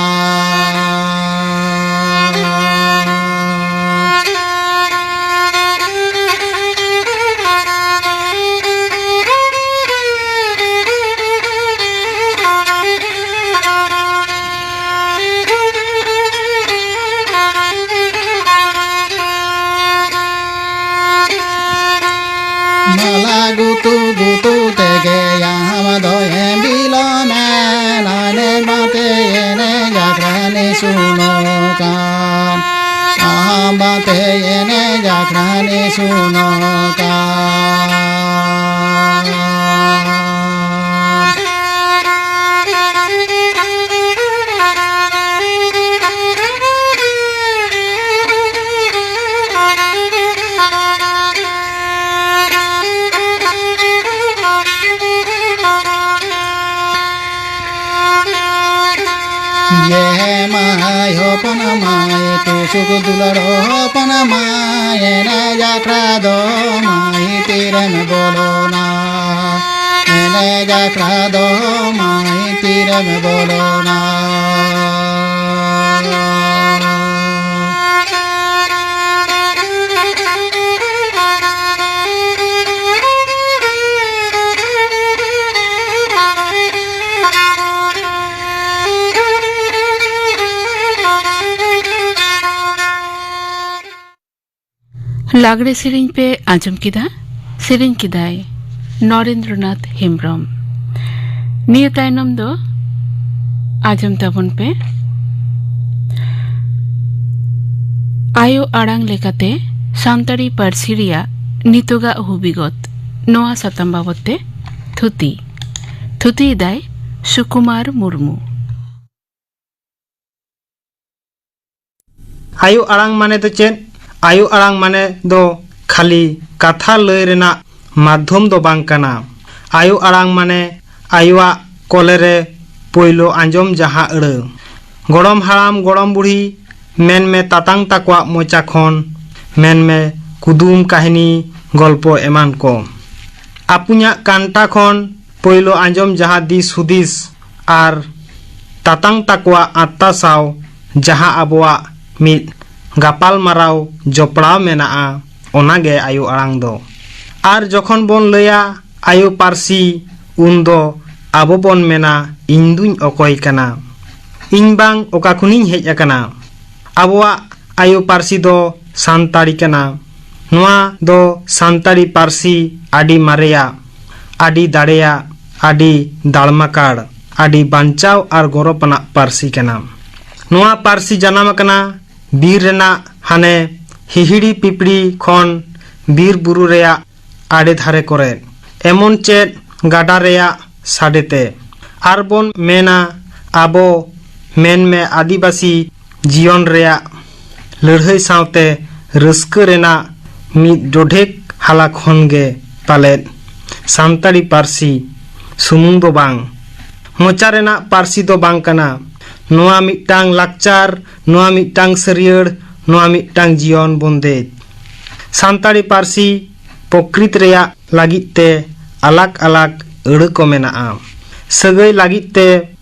ᱢᱟᱞᱟ ᱜᱩᱛᱩ ᱜᱩᱛᱩ ᱛᱮᱜᱮ ᱟᱢ ᱫᱚᱭ ᱵᱤᱞᱚᱢᱮᱱᱟ, ᱮᱱᱮᱡ ᱵᱟᱛᱮ ᱮᱱᱮᱡ ᱟᱠᱷᱲᱟ ᱱᱤᱥᱩᱱᱚᱜ ᱠᱟᱱ᱾ ᱟᱢ ᱵᱟᱛᱮ ᱮᱱᱮᱡ ᱟᱠᱷᱲᱟ ᱱᱤᱥᱩᱱᱚᱜ ᱠᱟᱱ᱾ ᱮ ᱢᱟᱭ ᱦᱚᱯᱚᱱ ᱢᱟᱭ, ᱴᱩᱥᱩᱠ ᱫᱩᱞᱟᱹᱲ ᱦᱚᱯᱚᱱ ᱢᱟᱭ, ᱮᱱᱮᱡ ᱟᱠᱷᱲᱟ ᱫᱚ ᱢᱟᱭ ᱛᱤᱨᱮᱢ ᱵᱚᱞᱚᱱᱟ? ᱮᱱᱮᱡ ᱟᱠᱷᱲᱟ ᱫᱚ ᱢᱟᱭ ᱛᱤᱨᱮᱢ ᱵᱚᱞᱚᱱᱟ? ᱞᱟᱜᱽᱲᱮ ᱥᱮᱨᱮᱧ ᱯᱮ ᱟᱸᱡᱚᱢ ᱠᱮᱫᱟ, ᱥᱮᱨᱮᱧ ᱠᱮᱫᱟᱭ ᱱᱚᱨᱮᱱᱫᱨᱚᱱᱟᱛᱷ ᱦᱮᱢᱵᱽᱨᱚᱢ᱾ ᱱᱤᱭᱟᱹ ᱛᱟᱭᱱᱚᱢ ᱫᱚ ᱟᱸᱡᱚᱢ ᱛᱟᱵᱚᱱ ᱯᱮ ᱟᱭᱳ ᱟᱲᱟᱝ ᱞᱮᱠᱟᱛᱮ ᱥᱟᱱᱛᱟᱲᱤ ᱯᱟᱹᱨᱥᱤ ᱨᱮᱭᱟᱜ ᱱᱤᱛᱚᱜᱟᱜ ᱦᱩᱵᱤᱜᱚᱛ, ᱱᱚᱣᱟ ᱥᱟᱛᱟᱢ ᱵᱟᱵᱚᱛ ᱛᱮ ᱛᱷᱩᱛᱤ᱾ ᱛᱷᱩᱛᱤᱭᱮᱫᱟᱭ ᱥᱩᱠᱩᱢᱟᱨ ᱢᱩᱨᱢᱩ᱾ ᱟᱭᱳ ᱟᱲᱟᱝ ᱢᱟᱱᱮ ᱫᱚ ᱪᱮᱫ? ᱟᱭᱳ ᱟᱲᱟᱝ ᱢᱟᱱᱮ ᱫᱚ ᱠᱷᱟᱹᱞᱤ ᱠᱟᱛᱷᱟ ᱞᱟᱹᱭ ᱨᱮᱱᱟᱜ ᱢᱟᱫᱽᱫᱷᱚᱢ ᱫᱚ ᱵᱟᱝ ᱠᱟᱱᱟ᱾ ᱟᱭᱳ ᱟᱲᱟᱝ ᱢᱟᱱᱮ ᱟᱭᱳᱣᱟᱜ ᱠᱚᱞᱮ ᱨᱮ ᱯᱳᱭᱞᱳ ᱟᱸᱡᱚᱢ ᱡᱟᱦᱟᱸ ᱟᱹᱲᱟᱹ᱾ ᱜᱚᱲᱚᱢ ᱦᱟᱲᱟᱢ ᱜᱚᱲᱚᱢ ᱵᱩᱲᱦᱤ, ᱢᱮᱱᱢᱮ ᱛᱟᱛᱟᱝ ᱛᱟᱠᱚᱣᱟᱜ ᱢᱚᱪᱟ ᱠᱷᱚᱱ, ᱢᱮᱱᱢᱮ ᱠᱩᱫᱩᱢ ᱠᱟᱹᱦᱱᱤ ᱜᱚᱞᱯᱚ ᱮᱢᱟᱱ ᱠᱚ᱾ ᱟᱹᱯᱩᱧᱟᱜ ᱠᱟᱱᱴᱟ ᱠᱷᱚᱱ ᱯᱳᱭᱞᱳ ᱟᱸᱡᱚᱢ ᱡᱟᱦᱟᱸ ᱫᱤᱥ ᱦᱩᱫᱤᱥ ᱟᱨ ᱛᱟᱛᱟᱝ ᱛᱟᱠᱚᱣᱟᱜ ᱟᱛᱛᱟ ᱥᱟᱶ ᱡᱟᱦᱟᱸ ᱟᱵᱚᱣᱟᱜ ᱢᱤᱫ ᱜᱟᱯᱟᱞ ᱢᱟᱨᱟᱣ ᱡᱚᱯᱲᱟᱣ ᱢᱮᱱᱟᱜᱼᱟ, ᱚᱱᱟᱜᱮ ᱟᱭᱳ ᱟᱲᱟᱝ ᱫᱚ᱾ ᱟᱨ ᱡᱚᱠᱷᱚᱱ ᱵᱚᱱ ᱞᱟᱹᱭᱟ ᱟᱭᱳ ᱯᱟᱹᱨᱥᱤ, ᱩᱱᱫᱚ ᱟᱵᱚ ᱵᱚᱱ ᱢᱮᱱᱟ, "ᱤᱧ ᱫᱩᱧ ᱚᱠᱚᱭ ᱠᱟᱱᱟ? ᱤᱧ ᱵᱟᱝ ᱚᱠᱟ ᱠᱷᱚᱱᱤᱧ ᱦᱮᱡ ᱟᱠᱟᱱᱟ?" ᱟᱵᱚᱣᱟᱜ ᱟᱭᱳ ᱯᱟᱹᱨᱥᱤ ᱫᱚ ᱥᱟᱱᱛᱟᱲᱤ ᱠᱟᱱᱟ᱾ ᱱᱚᱣᱟ ᱫᱚ ᱥᱟᱱᱛᱟᱲᱤ ᱯᱟᱹᱨᱥᱤ ᱟᱹᱰᱤ ᱢᱟᱨᱮᱭᱟᱜ, ᱟᱹᱰᱤ ᱫᱟᱲᱮᱭᱟᱜ, ᱟᱹᱰᱤ ᱫᱟᱲᱢᱟᱠᱟᱲ, ᱟᱹᱰᱤ ᱵᱟᱧᱪᱟᱣ ᱟᱨ ᱜᱚᱨᱚᱵᱽ ᱟᱱᱟᱜ ᱯᱟᱹᱨᱥᱤ ᱠᱟᱱᱟ᱾ ᱱᱚᱣᱟ ᱯᱟᱹᱨᱥᱤ ᱡᱟᱱᱟᱢ ᱟᱠᱟᱱᱟ ᱵᱤᱨ ᱨᱮᱱᱟᱜ ᱦᱟᱱᱮ ᱦᱤᱦᱤᱲᱤ ᱯᱤᱯᱤᱲᱤ ᱠᱷᱚᱱ ᱵᱤᱨ ᱵᱩᱨᱩ ᱨᱮᱭᱟᱜ ᱟᱲᱮ ᱫᱷᱟᱨᱮ ᱠᱚᱨᱮ, ᱮᱢᱚᱱ ᱪᱮᱫ ᱜᱟᱰᱟ ᱨᱮᱭᱟᱜ ᱥᱟᱰᱮ ᱛᱮ᱾ ᱟᱨ ᱵᱚᱱ ᱢᱮᱱᱟ ᱟᱵᱚ, ᱢᱮᱱᱢᱮ ᱟᱹᱫᱤᱵᱟᱹᱥᱤ ᱡᱤᱭᱚᱱ ᱨᱮᱭᱟᱜ ᱞᱟᱹᱲᱦᱟᱹᱭ ᱥᱟᱶᱛᱮ ᱨᱟᱹᱥᱠᱟᱹ ᱨᱮᱱᱟᱜ ᱢᱤᱫ ᱰᱚᱰᱷᱮᱠ ᱦᱟᱞᱟ ᱠᱷᱚᱱ ᱜᱮ ᱯᱟᱞᱮᱫ ᱥᱟᱱᱛᱟᱲᱤ ᱯᱟᱹᱨᱥᱤ ᱥᱩᱢᱩᱝ ᱫᱚ ᱵᱟᱝ, ᱢᱚᱪᱟ ᱨᱮᱱᱟᱜ ᱯᱟᱹᱨᱥᱤ ᱫᱚ ᱵᱟᱝ ᱠᱟᱱᱟ᱾ ᱱᱚᱣᱟ ᱢᱤᱫᱴᱟᱝ ᱞᱟᱠᱪᱟᱨ, ᱱᱚᱣᱟ ᱢᱤᱫᱴᱟᱝ ᱥᱟᱹᱨᱭᱟᱹᱲ, ᱱᱚᱣᱟ ᱢᱤᱫᱴᱟᱝ ᱡᱤᱭᱚᱱ ᱵᱚᱱᱫᱮᱡᱽ᱾ ᱥᱟᱱᱛᱟᱲᱤ ᱯᱟᱹᱨᱥᱤ ᱯᱨᱚᱠᱨᱤᱛ ᱨᱮᱭᱟᱜ ᱞᱟᱹᱜᱤᱫ ᱛᱮ ᱟᱞᱟᱜᱽ ᱟᱞᱟᱜᱽ ᱟᱹᱲᱟᱹ ᱠᱚ ᱢᱮᱱᱟᱜᱼᱟ᱾ ᱥᱟᱹᱜᱟᱹᱭ ᱞᱟᱹᱜᱤᱫ ᱛᱮ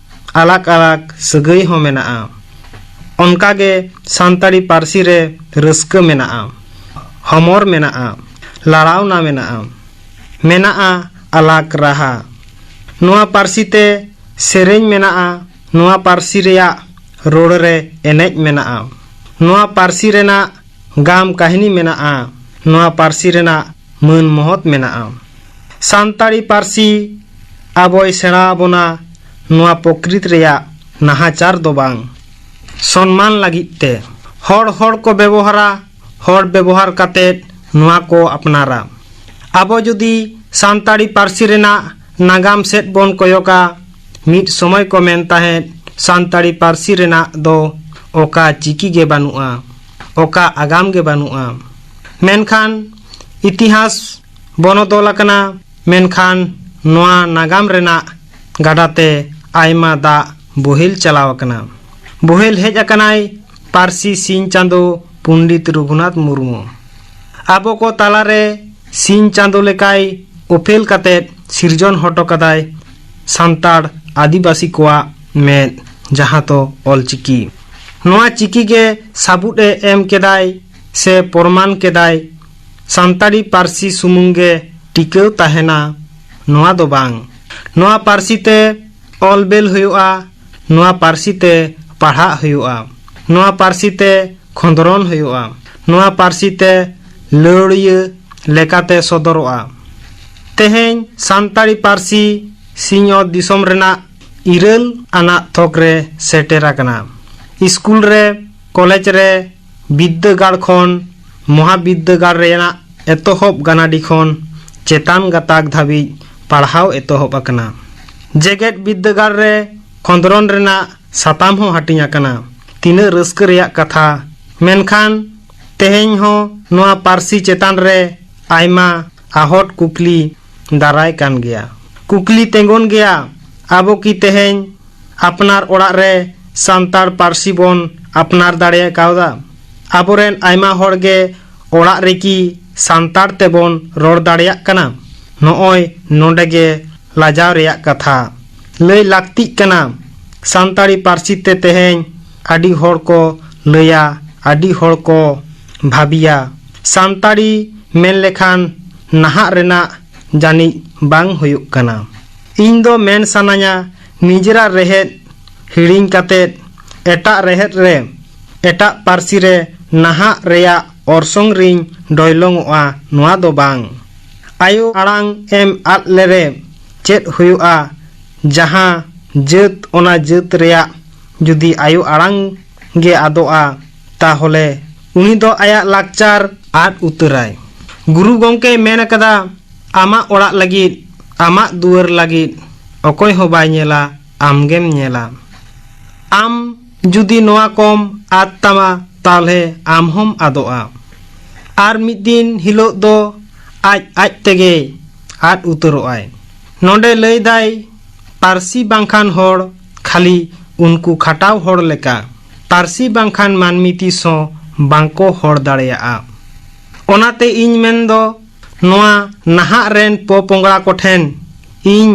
ᱟᱞᱟᱜᱽ ᱟᱞᱟᱜᱽ ᱥᱟᱹᱜᱟᱹᱭ ᱦᱚᱸ ᱢᱮᱱᱟᱜᱼᱟ᱾ ᱚᱱᱠᱟᱜᱮ ᱥᱟᱱᱛᱟᱲᱤ ᱯᱟᱹᱨᱥᱤ ᱨᱮ ᱨᱟᱹᱥᱠᱟᱹ ᱢᱮᱱᱟᱜᱼᱟ, ᱦᱚᱢᱚᱨ ᱢᱮᱱᱟᱜᱼᱟ, ᱞᱟᱲᱟᱣᱱᱟ ᱢᱮᱱᱟᱜᱼᱟ, ᱢᱮᱱᱟᱜᱼᱟ ᱟᱞᱟᱜᱽ ᱨᱟᱦᱟ᱾ ᱱᱚᱣᱟ ᱯᱟᱹᱨᱥᱤ ᱛᱮ ᱥᱮᱨᱮᱧ ᱢᱮᱱᱟᱜᱼᱟ, ᱱᱚᱣᱟ ᱯᱟᱹᱨᱥᱤ ᱨᱮᱭᱟᱜ ᱨᱚᱲ ᱨᱮ ᱮᱱᱮᱡ ᱢᱮᱱᱟᱜᱼᱟ, ᱱᱚᱣᱟ ᱯᱟᱹᱨᱥᱤ ᱨᱮᱱᱟᱜ ᱜᱟᱢ ᱠᱟᱹᱦᱱᱤ ᱢᱮᱱᱟᱜᱼᱟ, ᱱᱚᱣᱟ ᱯᱟᱹᱨᱥᱤ ᱨᱮᱱᱟᱜ ᱢᱟᱹᱱ ᱢᱚᱦᱚᱛ ᱢᱮᱱᱟᱜᱼᱟ᱾ ᱥᱟᱱᱛᱟᱲᱤ ᱯᱟᱹᱨᱥᱤ ᱟᱵᱚᱭ ᱥᱮᱬᱟ ᱟᱵᱚᱱᱟ ᱱᱚᱣᱟ ᱯᱨᱚᱠᱨᱤᱛ ᱨᱮᱭᱟᱜ ᱱᱟᱦᱟᱪᱟᱨ ᱫᱚ ᱵᱟᱝ, ᱥᱚᱱᱢᱟᱱ ᱞᱟᱹᱜᱤᱫ ᱛᱮ᱾ ᱦᱚᱲ ᱦᱚᱲ ᱠᱚ ᱵᱮᱵᱚᱦᱟᱨᱟ, ᱦᱚᱲ ᱵᱮᱵᱚᱦᱟᱨ ᱠᱟᱛᱮᱫ ᱱᱚᱣᱟ ᱠᱚ ᱟᱯᱱᱟᱨᱟ᱾ ᱟᱵᱚ ᱡᱩᱫᱤ ᱥᱟᱱᱛᱟᱲᱤ ᱯᱟᱹᱨᱥᱤ ᱨᱮᱱᱟᱜ ᱱᱟᱜᱟᱢ ᱥᱮᱫ ᱵᱚᱱ ᱠᱚᱭᱚᱜᱟ, ᱢᱤᱫ ᱥᱚᱢᱚᱭ ᱠᱚ ᱢᱮᱱ ᱛᱟᱦᱮᱸᱫ, "ᱥᱟᱱᱛᱟᱲᱤ ᱯᱟᱹᱨᱥᱤ ᱨᱮᱱᱟᱜ ᱫᱚ ᱚᱠᱟ ᱪᱤᱠᱤ ᱜᱮ ᱵᱟᱹᱱᱩᱜᱼᱟ, ᱚᱠᱟ ᱟᱜᱟᱢ ᱜᱮ ᱵᱟᱹᱱᱩᱜᱼᱟ᱾" ᱢᱮᱱᱠᱷᱟᱱ ᱤᱛᱤᱦᱟᱥ ᱵᱚᱱᱚᱫᱚᱞ ᱟᱠᱟᱱᱟ, ᱢᱮᱱᱠᱷᱟᱱ ᱱᱚᱣᱟ ᱱᱟᱜᱟᱢ ᱨᱮᱱᱟᱜ ᱜᱟᱰᱟ ᱛᱮ ᱟᱭᱢᱟ ᱫᱟᱜ ᱵᱚᱦᱮᱞ ᱪᱟᱞᱟᱣ ᱟᱠᱟᱱᱟ᱾ ᱵᱚᱦᱮᱞ ᱦᱮᱡ ᱟᱠᱟᱱᱟᱭ ᱯᱟᱹᱨᱥᱤ ᱥᱤᱧ ᱪᱟᱸᱫᱚ ᱯᱚᱱᱰᱤᱛ ᱨᱚᱜᱷᱩᱱᱟᱛᱷ ᱢᱩᱨᱢᱩ᱾ ᱟᱵᱚ ᱠᱚ ᱛᱟᱞᱟᱨᱮ ᱥᱤᱧ ᱪᱟᱸᱫᱚ ᱞᱮᱠᱟᱭ ᱚᱯᱮᱞ ᱠᱟᱛᱮ ᱥᱤᱨᱡᱚᱱ ᱦᱚᱴᱚ ᱠᱟᱫᱟᱭ ᱥᱟᱱᱛᱟᱲ ᱟᱹᱫᱤᱵᱟᱹᱥᱤ ᱠᱚᱣᱟᱜ ᱢᱮᱫ, ᱡᱟᱦᱟᱸ ᱫᱚ ᱚᱞᱪᱤᱠᱤ᱾ ᱱᱚᱣᱟ ᱪᱤᱠᱤ ᱜᱮ ᱥᱟᱹᱵᱩᱫ ᱮ ᱮᱢ ᱠᱮᱫᱟᱭ ᱥᱮ ᱯᱨᱚᱢᱟᱱ ᱠᱮᱫᱟᱭ ᱥᱟᱱᱛᱟᱲᱤ ᱯᱟᱹᱨᱥᱤ ᱥᱩᱢᱩᱝ ᱜᱮ ᱴᱤᱠᱟᱹᱣ ᱛᱟᱦᱮᱱᱟ, ᱱᱚᱣᱟ ᱫᱚ ᱵᱟᱝ᱾ ᱱᱚᱣᱟ ᱯᱟᱹᱨᱥᱤ ᱛᱮ ᱚᱞ ᱵᱮᱞ ᱦᱩᱭᱩᱜᱼᱟ, ᱱᱚᱣᱟ ᱯᱟᱹᱨᱥᱤ ᱛᱮ ᱯᱟᱲᱦᱟᱜ ᱦᱩᱭᱩᱜᱼᱟ, ᱱᱚᱣᱟ ᱯᱟᱹᱨᱥᱤ ᱛᱮ ᱠᱷᱚᱸᱫᱽᱨᱚᱱ ᱦᱩᱭᱩᱜᱼᱟ, ᱱᱚᱣᱟ ᱯᱟᱹᱨᱥᱤ ᱛᱮ ᱞᱟᱹᱣᱲᱤᱭᱟᱹ ᱞᱮᱠᱟᱛᱮ ᱥᱚᱫᱚᱨᱚᱜᱼᱟ᱾ ᱛᱮᱦᱮᱧ ᱥᱟᱱᱛᱟᱲᱤ ᱯᱟᱹᱨᱥᱤ ᱥᱤᱧᱚᱛ ᱫᱤᱥᱚᱢ ᱨᱮᱱᱟᱜ ᱤᱨᱟᱹᱞ ᱟᱱᱟᱜ ᱛᱷᱚᱠ ᱨᱮ ᱥᱮᱴᱮᱨ ᱟᱠᱟᱱᱟ᱾ ᱥᱠᱩᱞ ᱨᱮ, ᱠᱚᱞᱮᱡᱽ ᱨᱮ, ᱵᱤᱨᱫᱟᱹᱜᱟᱲ ᱠᱷᱚᱱ ᱢᱚᱦᱟ ᱵᱤᱨᱫᱟᱹᱜᱟᱲ ᱨᱮᱱᱟᱜ ᱮᱛᱚᱦᱚᱵ ᱜᱟᱱᱟᱰᱤ ᱠᱷᱚᱱ ᱪᱮᱛᱟᱱ ᱜᱟᱛᱟᱠ ᱫᱷᱟᱹᱵᱤᱡ ᱯᱟᱲᱦᱟᱣ ᱮᱛᱚᱦᱚᱵ ᱟᱠᱟᱱᱟ᱾ ᱡᱮᱜᱮᱛ ᱵᱤᱨᱫᱟᱹᱜᱟᱲ ᱨᱮ ᱠᱷᱚᱸᱫᱽᱨᱚᱱ ᱨᱮᱱᱟᱜ ᱥᱟᱛᱟᱢ ᱦᱚᱸ ᱦᱟᱹᱴᱤᱧ ᱟᱠᱟᱱᱟ᱾ ᱛᱤᱱᱟᱹᱜ ᱨᱟᱹᱥᱠᱟᱹ ᱨᱮᱭᱟᱜ ᱠᱟᱛᱷᱟ! ᱢᱮᱱᱠᱷᱟᱱ ᱛᱮᱦᱮᱧ ᱦᱚᱸ ᱱᱚᱣᱟ ᱯᱟᱹᱨᱥᱤ ᱪᱮᱛᱟᱱ ᱨᱮ ᱟᱭᱢᱟ ᱟᱦᱚᱴ ᱠᱩᱠᱞᱤ ᱫᱟᱨᱟᱭ ᱠᱟᱱ ᱜᱮᱭᱟ᱾ ᱠᱩᱠᱞᱤ ᱛᱤᱸᱜᱩᱱ ᱜᱮᱭᱟ, ᱟᱵᱚ ᱠᱤ ᱛᱮᱦᱮᱧ ᱟᱯᱱᱟᱨ ᱚᱲᱟᱜ ᱨᱮ ᱥᱟᱱᱛᱟᱲ ᱯᱟᱹᱨᱥᱤ ᱵᱚᱱ ᱟᱯᱱᱟᱨ ᱫᱟᱲᱮ ᱠᱟᱣᱫᱟ? ᱟᱵᱚᱨᱮᱱ ᱟᱭᱢᱟ ᱦᱚᱲ ᱜᱮ ᱚᱲᱟᱜ ᱨᱮᱠᱤ ᱥᱟᱱᱛᱟᱲ ᱛᱮᱵᱚᱱ ᱨᱚᱲ ᱫᱟᱲᱮᱭᱟᱜ ᱠᱟᱱᱟ? ᱱᱚᱜᱼᱚᱭ ᱱᱚᱰᱮ ᱜᱮ ᱞᱟᱡᱟᱣ ᱨᱮᱭᱟᱜ ᱠᱟᱛᱷᱟ᱾ ᱞᱟᱹᱭ ᱞᱟᱹᱠᱛᱤᱜ ᱠᱟᱱᱟ, ᱥᱟᱱᱛᱟᱲᱤ ᱯᱟᱹᱨᱥᱤ ᱛᱮ ᱛᱮᱦᱮᱧ ᱟᱹᱰᱤ ᱦᱚᱲ ᱠᱚ ᱞᱟᱹᱭᱟ, ᱟᱹᱰᱤ ᱦᱚᱲ ᱠᱚ ᱵᱷᱟᱹᱵᱤᱭᱟ᱾ ᱥᱟᱱᱛᱟᱲᱤ ᱢᱮᱱ ᱞᱮᱠᱷᱟᱱ ᱱᱟᱦᱟᱜ ᱨᱮᱱᱟᱜ ᱡᱟᱹᱱᱤᱡ ᱵᱟᱝ ᱦᱩᱭᱩᱜ ᱠᱟᱱᱟ᱾ ᱤᱧ ᱫᱚ ᱢᱮᱱ ᱥᱟᱱᱟᱧᱟ, ᱱᱤᱡᱮᱨᱟᱜ ᱨᱮᱦᱮᱫ ᱦᱤᱲᱤᱧ ᱠᱟᱛᱮᱫ ᱮᱴᱟᱜ ᱨᱮᱦᱮᱫ ᱨᱮ, ᱮᱴᱟᱜ ᱯᱟᱹᱨᱥᱤ ᱨᱮ ᱱᱟᱦᱟᱜ ᱨᱮᱭᱟᱜ ᱚᱨᱥᱚᱝ ᱨᱤᱧ ᱰᱚᱭᱞᱚᱝᱚᱜᱼᱟ, ᱱᱚᱣᱟ ᱫᱚ ᱵᱟᱝ᱾ ᱟᱭᱳ ᱟᱲᱟᱝ ᱮᱢ ᱟᱫ ᱞᱮᱨᱮ ᱪᱮᱫ ᱦᱩᱭᱩᱜᱼᱟ? ᱡᱟᱦᱟᱸ ᱡᱟᱹᱛ, ᱚᱱᱟ ᱡᱟᱹᱛ ᱨᱮᱭᱟᱜ ᱡᱩᱫᱤ ᱟᱭᱳ ᱟᱲᱟᱝ ᱜᱮ ᱟᱫᱚᱜᱼᱟ, ᱛᱟᱦᱚᱞᱮ ᱩᱱᱤ ᱫᱚ ᱟᱭᱟᱜ ᱞᱟᱠᱪᱟᱨ ᱟᱫ ᱩᱛᱟᱹᱨᱟᱭ᱾ ᱜᱩᱨᱩ ᱜᱚᱢᱠᱮᱭ ᱢᱮᱱ ᱟᱠᱟᱫᱟ, "ᱟᱢᱟᱜ ᱚᱲᱟᱜ ᱞᱟᱹᱜᱤᱫ, ᱟᱢᱟᱜ ᱫᱩᱣᱟᱹᱨ ᱞᱟᱹᱜᱤᱫ ᱚᱠᱚᱭ ᱦᱚᱸ ᱵᱟᱭ ᱧᱮᱞᱟ, ᱟᱢᱜᱮᱢ ᱧᱮᱞᱟ᱾" ᱟᱢ ᱡᱩᱫᱤ ᱱᱚᱣᱟ ᱠᱚᱢ ᱟᱫ ᱛᱟᱢᱟ, ᱛᱟᱦᱚᱞᱮ ᱟᱢ ᱦᱚᱸᱢ ᱟᱫᱚᱜᱼᱟ᱾ ᱟᱨ ᱢᱤᱫ ᱫᱤᱱ ᱦᱤᱞᱳᱜ ᱫᱚ ᱟᱡ ᱟᱡ ᱛᱮᱜᱮ ᱟᱫ ᱩᱛᱟᱹᱨᱚᱜᱼᱟᱭ᱾ ᱱᱚᱰᱮ ᱞᱟᱹᱭ ᱫᱟᱭ, ᱯᱟᱹᱨᱥᱤ ᱵᱟᱝᱠᱷᱟᱱ ᱦᱚᱲ ᱠᱷᱟᱹᱞᱤ ᱩᱱᱠᱩ ᱠᱷᱟᱴᱟᱣ ᱦᱚᱲ ᱞᱮᱠᱟ᱾ ᱯᱟᱹᱨᱥᱤ ᱵᱟᱝᱠᱷᱟᱱ ᱢᱟᱹᱱᱢᱤ ᱛᱤᱥ ᱦᱚᱸ ᱵᱟᱝᱠᱚ ᱦᱚᱲ ᱫᱟᱲᱮᱭᱟᱜᱼᱟ᱾ ᱚᱱᱟᱛᱮ ᱤᱧ ᱢᱮᱱᱫᱚ, ᱱᱚᱣᱟ ᱱᱟᱦᱟᱜ ᱨᱮᱱ ᱯᱚᱯᱚᱝᱲᱟ ᱠᱚᱴᱷᱮᱱ ᱤᱧ